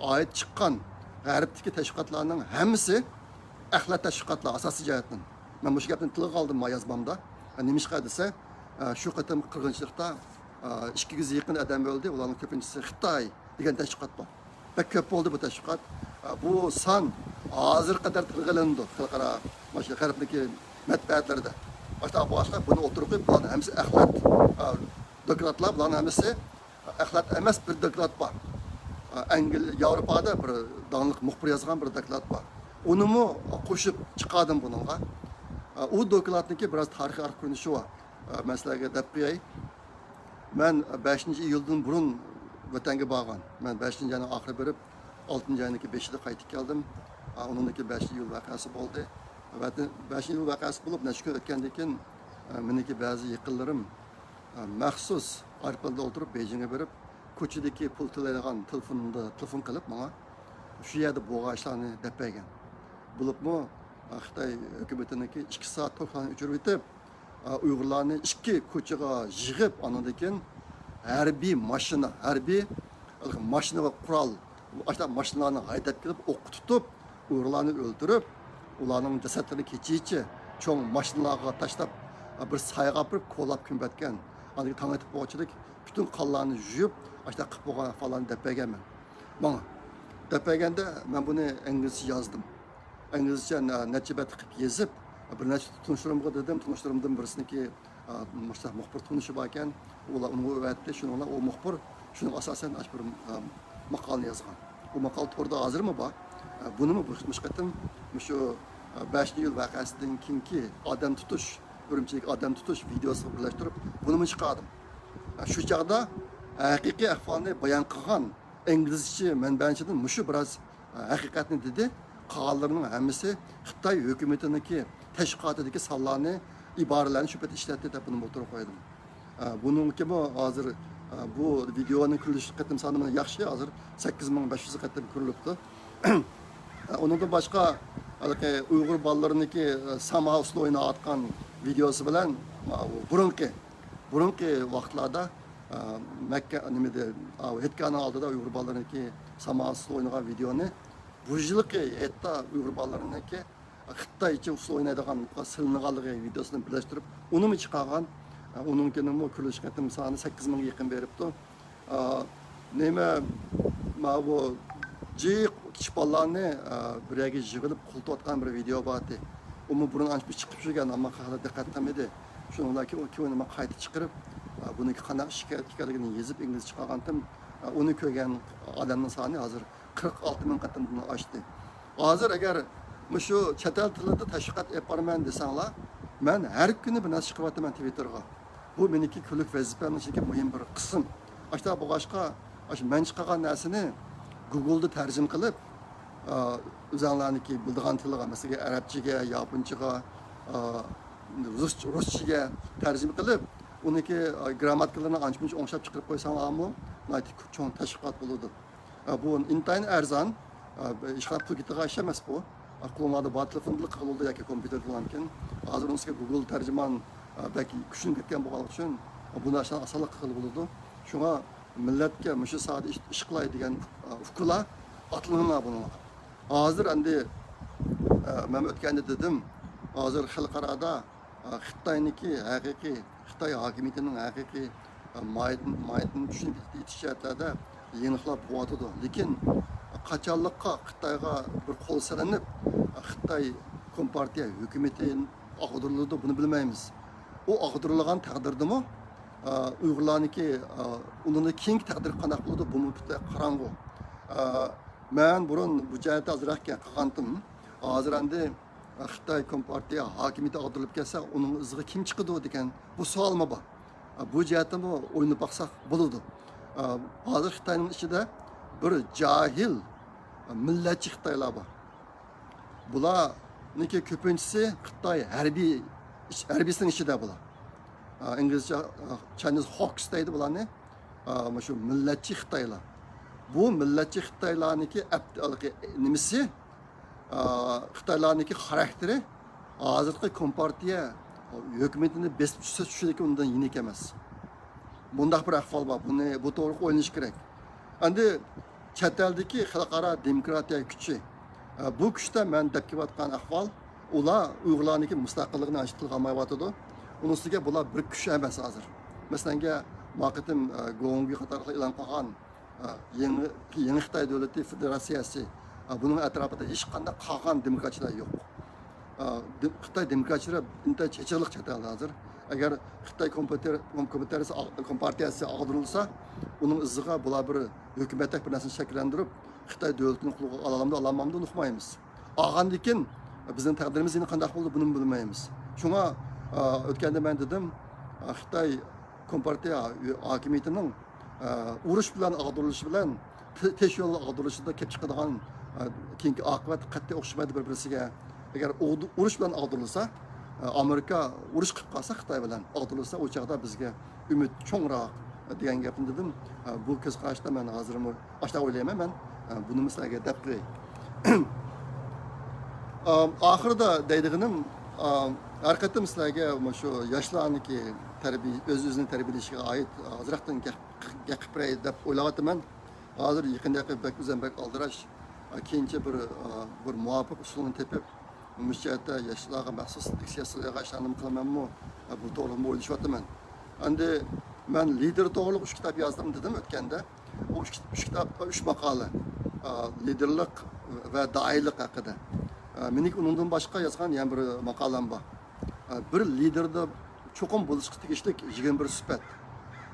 ئائىت چىققان غەربتىكى تەشۋىقاتلارنىڭ ھەممىسى ئەخلەت تەشۋىقاتلار ئاساسىي جەھەتتىن. مەن مۇشۇ گەپنى تىلغا ئالدىم ما يازمامدا. ئە، نېمىشقا دېسە، ئە، شۇ قېتىم قىرغىنچىلىقتا، ئە، ئىككى يۈزگە يېقىن ئادەم ئۆلدى، ئۇلارنىڭ كۆپىنچىسى خىتاي دېگەن تەشۋىقات بار. بەك كۆپ بولدى بۇ تەشۋىقات. ئە، بۇ سان ھازىرغا قەدەر تىلغا ئېلىنىدۇ خەلقئارا، ماشۇ غەربنىڭكى مەتبۇئاتلىرىدا. باشتا باشلىق بۇنى ئوتتۇرىغا قويۇپ، بۇلارنىڭ ھەممىسى ئەخلەت، ئە، دوكلاتلار، بۇلارنىڭ ھەممىسى ئەخلەت ئەمەس، بىر دوكلات بار. ئە، ئەنگل-، ياۋروپادا بىر داڭلىق مۇخبىر يازغان بىر دوكلات بار. ئۇنىمۇ قوشۇپ چىقاردىم بۇنىڭغا. ئە، ئۇ دوكلاتنىڭكى بىراز تارىخىي ئارقا كۆرۈنۈشى بار. ئە، مەن سىلەرگە دەپ قوياي. مەن بەشىنچى ئىيۇلدىن بۇرۇن ۋەتەنگە بارغان. مەن بەشىنچى ئاينىڭ ئاخىرى بېرىپ، ئالتىنچى ئاينىڭكى بېشىدا قايتىپ كەلدىم. ئا، ئۇنىڭدىن كېيىن بەشىنچى ئىيۇل ۋەقەسى بولدى. ۋەتەن، بەشىنچى ئىيۇل ۋەقەسى بولۇپ، نەچچە كۈن ئۆتكەندىن كېيىن، ئا، مېنىڭكى بەزى يېقىنلىرىم، ئا، مەخسۇس ئايروپىلاندا ئولتۇرۇپ، بېيجىڭغا بېرىپ، كوچىدىكى پۇل تۆلەيدىغان تېلېفوندا تېلېفون قىلىپ ماڭا، شۇ يەردە بولغان ئىشلارنى دەپ بەرگەن. بولۇپمۇ، ئا، خىتاي ھۆكۈمىتىنىڭكى ئىككى سائەت توكلارنى ئۆچۈرۈۋېتىپ، ئۇيغۇرلارنى ئىككى كوچىغا يىغىپ، ئانىڭدىن كېيىن ھەربىي ماشىنا، ھەربىي ماشىنا ۋە قورال، ئاشۇنداق ماشىنىلارنى ھەيدەپ كېلىپ، ئوققا تۇتۇپ، ئۇيغۇرلارنى ئۆلتۈرۈپ، ئۇلارنىڭ جەسەتلىرىنى كېچىچە چوڭ ماشىنىلارغا تاشلاپ، بىر سايغا ئاپىرىپ، كولاپ كۆمۈۋەتكەن. ئاندىن كېيىن تاڭ ئېتىپ بولغۇچىلىك پۈتۈن قانلارنى يۇيۇپ، ئاشۇنداق قىلىپ بولغان ئەھۋاللارنى دەپ بەرگەنمەن ماڭا. دەپ بەرگەندە، مەن بۇنى ئىنگلىزچە يازدىم. ئىنگلىزچە نە-، نەچچە بەت قىلىپ يېزىپ، بىر نەچچە تونۇشلىرىمغا دېدىم، تونۇشلىرىمدىن بىرسىنىڭكى، ئا، مۇشۇنداق مۇخبىر تونۇشى باركەن، ئۇلار ئۇنىڭغا ئەۋەتتى، شۇنىڭ بىلەن ئۇ مۇخبىر شۇنىڭغا ئاساسەن ئاشۇ بىر، ئا، ماقالىنى يازغان. ئۇ ماقالە توردا ھازىرمۇ بار. ئا، بۇنىمۇ بۇ، مۇشۇ قېتىم مۇشۇ، ئا، بەشىنچى ئىيۇل ۋەقەسىدىن كېيىنكى ئادەم تۇتۇش، ئۈرۈمچىدىكى ئادەم تۇتۇش ۋىدېئوسىغا بىرلەشتۈرۈپ، بۇنىمۇ چىقاردىم. ئا، شۇ چاغدا ھەقىقىي ئەھۋالنى بايان قىلغان ئىنگلىزچە مەنبەنىڭدىن مۇشۇ بىراز، ئە، ھەقىقەتنى دېدى. قالغانلىرىنىڭ ھەممىسى خىتاي ھۆكۈمىتىنىڭكى تەشۋىقاتىدىكى سانلارنى، ئىبارىلەرنى شۇ پېتى ئىشلەتتى دەپ بۇنى ئوتتۇرىغا قويدۇم. ئە، بۇنىڭكىمۇ ھازىر، ئە، بۇ ۋىدېئونىڭ كۆرۈلۈش قېتىم سانى ياخشى، ھازىر سەككىز مىڭ بەش يۈز قېتىم كۆرۈلۈپتۇ. ئە، ئۇنىڭدىن باشقا، ھېلىقى ئۇيغۇر بالىلىرىنىڭكى، ئە، ساما ئۈستىدە ئويناۋاتقان ۋىدېئوسى بىلەن، ئە، بۇرۇنقى بۇرۇنقى ۋاقىتلاردا، ئا، مەككە، نېمىدە، ئا، ھېيتگاھنىڭ ئالدىدا ئۇيغۇر بالىلىرىنىڭكى ساما ئۈستىدە ئوينىغان ۋىدېئونى، بۇ يىلقى ھەتتا ئۇيغۇر بالىلىرىنىڭكى خىتايچە ئۇسسۇل ئوينايدىغان سېلىنغانلىقى ۋىدېئوسىنى بىرلەشتۈرۈپ، ئۇنىمۇ چىقارغان. ئۇنىڭكىنىمۇ كۆرۈلۈش قېتىم سانى سەككىز مىڭغا يېقىن بېرىپتۇ. نېمە، ماۋۇ جىق كىچىك بالىلارنى بىر يەرگە يىغىلىپ قۇلىتىۋاتقان بىر ۋىدېئو بار ئىدى. ئۇمۇ بۇرۇن ئانچە چىقىپ يۈرگەن، ئەمما خەلق دىققەت قىلمىدى. شۇنىڭ بىلەن كېيىن ئۇنى مەن قايتا چىقىرىپ، بۇنىڭكى قانداق ئىش ئىكەنلىكىنى يېزىپ ئىنگلىزچە چىقارغانتىم. ئۇنى كۆرگەن ئادەمنىڭ سانى ھازىر قىرىق ئالتە مىڭ قېتىمدىن ئاشتى. ھازىر ئەگەر مۇشۇ چەت ئەل تىلىدا تەشۋىقات ئېلىپ بارىمەن دېسەڭلار، مەن ھەر كۈنى بىر نەرسە چىقىرىۋاتىمەن تىۋىتتېرغا. بۇ مېنىڭكى كۈنلۈك ۋەزىپەمنىڭ ئىچىدىكى مۇھىم بىر قىسىم. ئاشۇنداق بولغاچقا، ئاشۇ مەن چىقارغان نەرسىنى گۇگلدا تەرجىمە قىلىپ، ئا، ئۆزۈڭلارنىڭكى بىلىدىغان تىلغا، مەسىلەن، ئەرەبچىگە، ياپونچىغا، ئا، رۇس-، رۇسچىگە تەرجىمە قىلىپ، ئۇنىڭكى، ئا، گرامماتىكىلىرىنى ئانچە-مۇنچە ئوڭشاپ چىقىرىپ قويساڭلارمۇ، ناھايىتى چوڭ تەشۋىقات بولىدۇ. ئا، بۇ ئىنتايىن ئەرزان. ئا، ھېچقانداق پۇل كېتىدىغان ئىش ئەمەس بۇ. ئا، قولۇڭلاردا بار تېلېفوندىلا قىلغىلى بولىدۇ ياكى كومپيۇتېردىلا مۇمكىن. ھازىر ئۇنىڭ ئۈستىگە گۇگل تەرجىمان، ئا، بەك كۈچلىنىپ كەتكەن بولغانلىقى ئۈچۈن، ئا، بۇ نەرسىلەرنى ئاسانلا قىلغىلى بولىدۇ. شۇڭا مىللەتكە مۇشۇ ساھەدە ئىش، ئىش قىلاي دېگەن، ئا، ئۇكىلار ئاتلىنىڭلار بۇنىڭغا. ھازىر ئەمدى، ئا، مەن ئۆتكەندە دېدىم، ھازىر خەلقئارادا خىتاينىڭكى ھەقىقىي، خىتاي ھاكىمىيىتىنىڭ ھەقىقىي ماھىيىتىنى، ماھىيىتىنى چۈشىنىپ يېتىش جەھەتلەردە يېڭىلىقلار بولۇۋاتىدۇ. لېكىن قاچانلىققا خىتايغا بىر قول سېلىنىپ، خىتاي كومپارتىيە ھۆكۈمىتى ئاغدۇرۇلىدۇ، بۇنى بىلمەيمىز. ئۇ ئاغدۇرۇلغان تەقدىردىمۇ، ئۇيغۇرلارنىڭكى ئۇنىڭدىن كېيىنكى تەقدىرى قانداق بولىدۇ، بۇمۇ پۈتۈن قاراڭغۇ. مەن بۇرۇن بۇ جەھەتتە ئازراق گەپ قىلغانتىم. ھازىر ئەمدى خىتاي كومپارتىيە ھاكىمىيىتى ئاغدۇرۇلۇپ كەتسە، ئۇنىڭ ئىزىغا كىم چىقىدۇ دېگەن بۇ سوئالمۇ بار. بۇ جەھەتتىنمۇ ئويلىنىپ باقساق بولىدۇ. ھازىر خىتاينىڭ ئىچىدە بىر جاھىل، مىللەتچى خىتايلار بار. بۇلارنىڭكى كۆپىنچىسى خىتاي ھەربىي، ھەربىيسىنىڭ ئىچىدە بۇلار. ئىنگلىزچە، Chinese hawks دەيدۇ بۇلارنى. مۇشۇ مىللەتچى خىتايلار. بۇ مىللەتچى خىتايلارنىڭكى ئەپ-، نېمىسى، ئا، خىتايلارنىڭكى خاراكتېرى ھازىرقى كومپارتىيە ھۆكۈمىتىنى بېسىپ چۈشسە چۈشىدىكى ئۇندىن يېنىك ئەمەس. بۇنداق بىر ئەھۋال بار. بۇنى، بۇ توغرىلىق ئويلىنىش كېرەك. ئەمدى چەت ئەلدىكى خەلقئارا دېموكراتىيە كۈچى، ئا، بۇ كۈچتە مەن دەپ كېلىۋاتقان ئەھۋال، ئۇلار ئۇيغۇرلارنىڭكى مۇستەقىللىقىنى ئاشۇ تىلغا ئالمايۋاتىدۇ. ئۇنىڭ ئۈستىگە بۇلار بىر كۈچ ئەمەس ھازىر. مەسىلەنگە، ما قېتىم، ئا، گوڭگۇي قاتارلىقلار ئېلان قىلغان ئا، يېڭى، يېڭى خىتاي دۆلىتى فېدېراتسىيەسى، ئا، بۇنىڭ ئەتراپىدا ھېچقانداق قالغان دېموكراتچىلار يوق. ئا، دېم-، خىتاي دېموكراتچىلىرى ئىنتايىن چېچىقلىق چەت ئەلدە ھازىر. ئەگەر خىتاي كومپيۇتېر-، كوم-، كومپيۇتېرىسى ئا-، كومپارتىيەسى ئاغدۇرۇلسا، ئۇنىڭ ئىزىغا بۇلار بىر ھۆكۈمەتتەك بىر نەرسىنى شەكىللەندۈرۈپ، خىتاي دۆلىتىنى قولغا ئالالامدۇ، ئالالمامدۇ ئۇقمايمىز. ئالغاندىن كېيىن بىزنىڭ تەقدىرىمىز يەنە قانداق بولىدۇ، بۇنىمۇ بىلمەيمىز. شۇڭا، ئا، ئۆتكەندە مەن دېدىم، ئا، خىتاي كومپارتىيە ھاكىمىيىتىنىڭ ئە، ئۇرۇش بىلەن ئاغدۇرۇلۇشى بىلەن ت-، تىنچ يول ئاغدۇرۇلۇشىدا كېلىپ چىقىدىغان، ئە، كېيىنكى ئاقىۋەت قەتئىي ئوخشىمايدۇ بىر-، بىرسىگە. ئەگەر ئۇ-، ئۇرۇش بىلەن ئاغدۇرۇلسا، ئە، ئامېرىكا ئۇرۇش قىلىپ قالسا خىتاي بىلەن ئاغدۇرۇلسا، ئۇ چاغدا بىزگە ئۈمىد چوڭراق دېگەن گەپنى دېدىم. ئە، بۇ كۆز قاراشتا مەن ھازىرمۇ ئاشۇنداق ئويلايمەن مەن. ئە، بۇنىمۇ سىلەرگە دەپ قوياي. ئام، ئاخىرىدا دەيدىغىنىم، ئام، ھەر قېتىم سىلەرگە مۇشۇ ياشلارنىڭكى تەربىيە، ئۆز-ئۆزىنى تەربىيەلىشىگە ئائىت ئازراقتىن گەپ، گەپ قىلىپ بېرەي دەپ ئويلاۋاتىمەن. ھازىر يېقىندا بەك ئۆزۈم بەك ئالدىراش. ئا، كېيىنچە بىر، ئا، بىر مۇۋاپىق ئۇسۇلنى تېپىپ، مۇشۇ جەھەتتە ياشلارغا مەخسۇس لېكسىيە سۆزلەيدىغان ئىشلارنىمۇ قىلىمەنمۇ، ئا، بۇ توغرىلىقمۇ ئويلىشىۋاتىمەن. ئەمدى مەن لىدېر توغرىلىق ئۈچ كىتاب يازدىم دېدىم ئۆتكەندە. ئۇ ئۈچ، ئۈچ كىتاب، ئۈچ ماقالە. ئا، لىدېرلىق ۋە دائىيلىق ھەققىدە. ئا، مېنىڭكى ئۇنىڭدىن باشقا يازغان يەنە بىر ماقالەم بار. ئا، بىر لىدېردا چوقۇم بولۇشقا تېگىشلىك يىگىرمە بىر سۈپەت.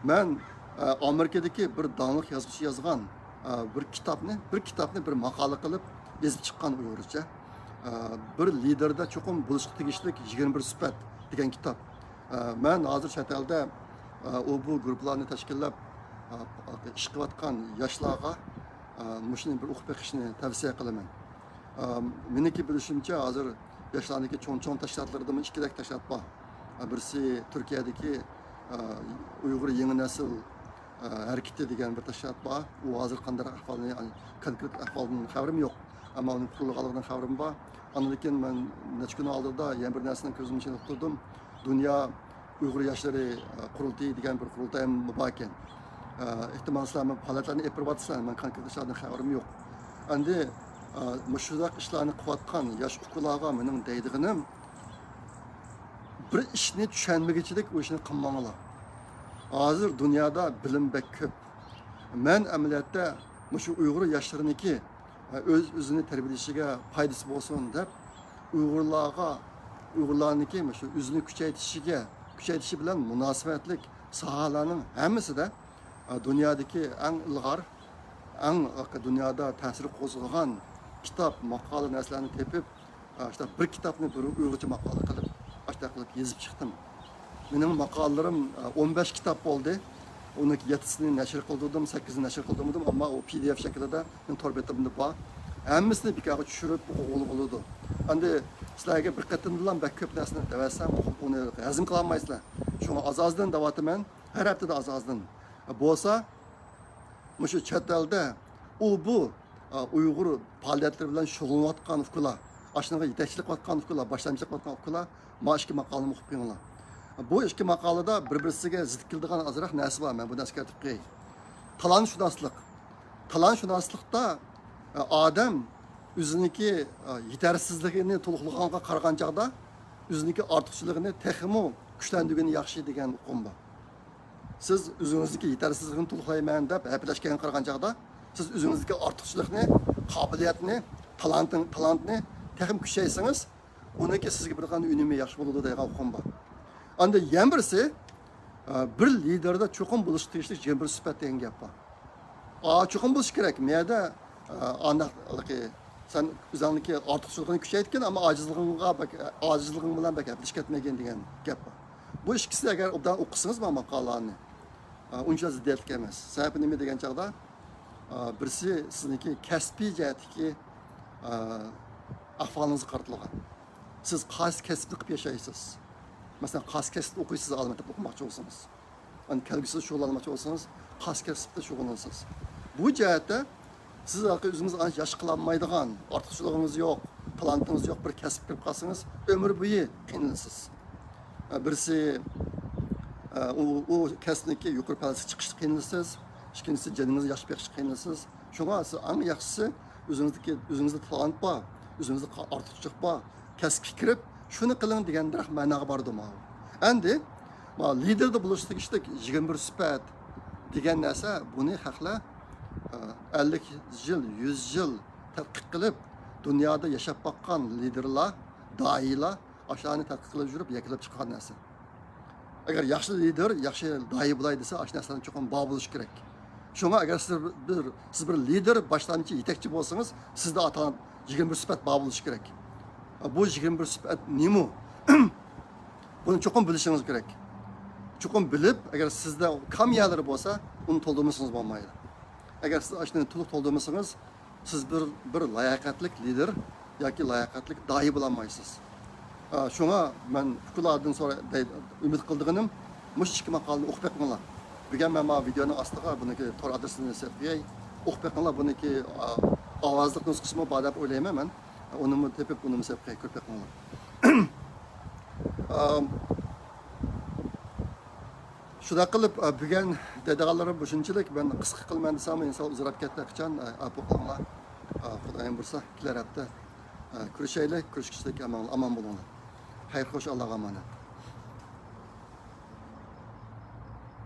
مەن، ئا، ئامېرىكىدىكى بىر داڭلىق يازغۇچى يازغان، ئا، بىر كىتابنى، بىر كىتابنى بىر ماقالە قىلىپ يېزىپ چىققان ئۇيغۇرچە. ئا، بىر لىدېردا چوقۇم بولۇشقا تېگىشلىك يىگىرمە بىر سۈپەت دېگەن كىتاب. ئا، مەن ھازىر چەت ئەلدە، ئا، ئۇ بۇ گۇرۇپپىلارنى تەشكىللەپ، ئا، ئىش قىلىۋاتقان ياشلارغا، ئا، مۇشۇنى بىر ئوقۇپ بېقىشنى تەۋسىيە قىلىمەن. ئا، مېنىڭكى بىلىشىمچە، ھازىر ياشلارنىڭكى چوڭ-چوڭ تەشكىلاتلىرىدىمۇ ئىككىدەك تەشكىلات بار. ئا، بىرسى تۈركىيەدىكى، ئا، ئۇيغۇر يېڭى نەسىل، ئا، ھەرىكىتى دېگەن بىر تەشكىلات بار. ئۇ ھازىر قانداق ئەھۋالنى، يەنى كونكرېت ئەھۋالدىن خەۋىرىم يوق. ئەمما ئۇنىڭ قۇرۇلغانلىقىدىن خەۋىرىم بار. ئاندىن كېيىن مەن نەچچە كۈن ئالدىدا يەنە بىر نەرسىنىڭ كۆزۈمنىڭ ئىچىدە تۇتۇپ تۇردۇم. دۇنيا ئۇيغۇر ياشلىرى، ئە، قۇرۇلتىيى دېگەن بىر قۇرۇلتايمۇ بار ئىكەن. ئە، ئېھتىمال سىلەر مەن پائالىيەتلەرنى ئېلىپ بېرىۋاتىسىلەر، مەن كونكرېت ئىشلاردىن خەۋىرىم يوق. ئەمدى، ئا، مۇشۇنداق ئىشلارنى قىلىۋاتقان ياش ئۇكىلارغا مېنىڭ دەيدىغىنىم، بىر ئىشنى چۈشەنمىگۈچىلىك ئۇ ئىشنى قىلماڭلار. ھازىر دۇنيادا بىلىم بەك كۆپ. مەن ئەمەلىيەتتە مۇشۇ ئۇيغۇر ياشلىرىنىڭكى، ئا، ئۆز-ئۆزىنى تەربىيەلىشىگە پايدىسى بولسۇن دەپ، ئۇيغۇرلارغا، ئۇيغۇرلارنىڭكى مۇشۇ ئۆزىنى كۈچەيتىشىگە، كۈچەيتىشى بىلەن مۇناسىۋەتلىك ساھەلەرنىڭ ھەممىسىدە، ئا، دۇنيادىكى ئەڭ ئىلغار، ئەڭ دۇنيادا تەسىر قوزغىغان كىتاب، ماقالە نەرسىلەرنى تېپىپ، ئا، شۇنداق بىر كىتابنى بىر ئۇيغۇرچە ماقالە قىلىپ، ئاشۇنداق قىلىپ يېزىپ چىقتىم. مېنىڭ ماقالىلىرىم، ئا، ئون بەش كىتاب بولدى. ئۇنىڭ يەتتىسىنى نەشر قىلدۇردۇم، سەككىزىنى نەشر قىلدۇرمىدىم، ئەمما ئۇ پى دى ئېف شەكلىدە مېنىڭ تور بېتىمدە بار. ھەممىسىنى بىكارغا چۈشۈرۈپ ئوقۇغىلى بولىدۇ. ئەمدى سىلەرگە بىر قېتىمدىلا بەك كۆپ نەرسىنى دەۋەتسەم، ئۇنى ھەزىم قىلالمايسىلەر. شۇڭا ئاز-ئازدىن دەۋاتىمەن، ھەر ھەپتىدە ئاز-ئازدىن. بولسا، مۇشۇ چەت ئەلدە ئۇ بۇ، ئا، ئۇيغۇر پائالىيەتلىرى بىلەن شۇغۇللىنىۋاتقان ئۇكىلار، ئاشۇنىڭغا يېتەكچىلىك قىلىۋاتقان ئۇكىلار، باشلامچىلىق قىلىۋاتقان ئۇكىلار، مانا ئىككى ماقالىنى ئوقۇپ بېقىڭلار. بۇ ئىككى ماقالىدا بىر-بىرسىگە زىت كېلىدىغان ئازراق نەرسە بار، مەن بۇنى ئەسكەرتىپ قوياي. تالانتشۇناسلىق. تالانتشۇناسلىقتا، ئا، ئادەم ئۆزىنىڭكى، ئا، يېتەرسىزلىكىنى تولۇقلىغانغا قارىغان چاغدا، ئۆزىنىڭكى ئارتۇقچىلىقىنى تېخىمۇ كۈچلەندۈرگىنى ياخشى دېگەن ئۇقۇم بار. سىز ئۆزىڭىزدىكى يېتەرسىزلىكنى تولۇقلايمەن دەپ ھەپىلەشكەنگە قارىغان چاغدا، سىز ئۆزىڭىزدىكى ئارتۇقچىلىقنى، قابىلىيەتنى، تالانتىڭ-، تالانتنى تېخىمۇ كۈچەيسىڭىز، ئۇنىڭكى سىزگە بېرىدىغان ئۈنۈمى ياخشى بولىدۇ دەيدىغان ئۇقۇم بار. ئاندىن يەنە بىرسى، ئە، بىر لىدېردا چوقۇم بولۇشقا تېگىشلىك يىگىرمە بىر سۈپەت دېگەن گەپ بار. ئا، چوقۇم بولۇشى كېرەك. مۇ يەردە، ئا، ئانداق، سەن ئۆزۈڭنىڭكى ئارتۇقچىلىقىڭنى كۈچەيتكىن، ئەمما ئاجىزلىقىڭغا بەك، ئاجىزلىقىڭ بىلەن بەك ھەپىلىشىپ كەتمىگىن دېگەن گەپ بار. بۇ ئىككىسى ئەگەر ئوبدان ئوقۇسىڭىز مانا ماقالىلارنى، ئا، ئۇنچە زىددىيەتلىك ئەمەس. سەۋەبى نېمە دېگەن چاغدا، ئا، بىرسى سىزنىڭكى كەسپىي جەھەتتىكى، ئا، ئەھۋالىڭىزغا قارىتىلغان. سىز قايسى كەسىپنى قىلىپ ياشايسىز؟ مەسىلەن، قايسى كەسىپتە ئوقۇيسىز، ئالىي مەكتەپتە ئوقۇماقچى بولسىڭىز؟ ئەنە كەلگۈسىدە شۇغۇللانماقچى بولسىڭىز، قايسى كەسىپتە شۇغۇللىنىسىز؟ بۇ جەھەتتە سىز ھەققى ئۆزىڭىز ئانچە ياخشى قىلالمايدىغان، ئارتۇقچىلىقىڭىز يوق، تالانتىڭىز يوق بىر كەسىپكە كىرىپ قالسىڭىز، ئۆمۈر بويى قىينىلىسىز. بىرسى، ئۇ، ئۇ كەسىپنىڭكى يۇقىرى پەللىسىگە چىقىشتا قىينىلىسىز، ئىككىنچىسى جېنىڭىزنى ياخشى بېقىشتا قىينىلىسىز. شۇڭا سىز ئەڭ ياخشىسى ئۆزىڭىزدىكى، ئۆزىڭىزدە تالانت بار، ئۆزىڭىزدە قا-، ئارتۇقچىلىق بار، كەسىپكە كىرىپ، شۇنى قىلىڭ دېگەندەك مەناغا بارىدۇ ماۋۇ. ئەمدى ماۋۇ لىدېردا بولۇشقا تېگىشلىك يىگىرمە بىر سۈپەت دېگەن نەرسە، بۇنى خەقلەر، ئە، ئەللىك يىل، يۈز يىل تەتقىق قىلىپ، دۇنيادا ياشاپ باققان لىدېرلار، داھىيلار ئاشۇلارنى تەتقىق قىلىپ يۈرۈپ يەكۈنلەپ چىققان نەرسە. ئەگەر ياخشى لىدېر، ياخشى داھىي بولاي دېسە، ئاشۇ نەرسىلەرنىڭ چوقۇم بار بولۇشى كېرەك. شۇڭا ئەگەر سىز بىر، سىز بىر لىدېر، باشلامچى، يېتەكچى بولسىڭىز، سىزدە ئاتالغان يىگىرمە بىر سۈپەت بار بولۇشى كېرەك. بۇ يىگىرمە بىر سۈپەت نېمە؟ بۇنى چوقۇم بىلىشىڭىز كېرەك. چوقۇم بىلىپ، ئەگەر سىزدە كام يەرلىرى بولسا، ئۇنى تولدۇرمىسىڭىز بولمايدۇ. ئەگەر سىز ئاشۇنى تولۇق تولدۇرمىسىڭىز، سىز بىر، بىر لاياقەتلىك لىدېر ياكى لاياقەتلىك داھىي بولالمايسىز. ئا، شۇڭا مەن ئۇكىلاردىن سورا-، دەي-، ئۈمىد قىلىدىغىنىم، مۇشۇ ئىككى ماقالىنى ئوقۇپ بېقىڭلار. بۈگۈن مەن مانا ۋىدېئونىڭ ئاستىغا بۇنىڭكى تور ئادرېسىنى سېلىپ قوياي. ئوقۇپ بېقىڭلار، بۇنىڭكى، ئا، ئاۋازلىق نۇسخىسىمۇ بار دەپ ئويلايمەن مەن. ئۇنىمۇ تېپىپ، ئۇنىمۇ سېلىپ قوياي، كۆرۈپ بېقىڭلار. ئا، شۇنداق قىلىپ، ئا، بۈگۈن دەيدىغانلىرىم مۇشۇنچىلىك. مەن قىسقا قىلىمەن دېسەم، ئىنشاللا ئۇزىراپ كەتتى قىچان. ئا، ئاپۇ قىلىڭلار. ئا، خۇدايىم بۇيرۇسا، كېلەر ھەپتە، ئا، كۆرۈشەيلى. كۆرۈشكىچىلىك ئامان، ئامان بولۇڭلار. خەير خوش، ئاللاغا ئامانەت.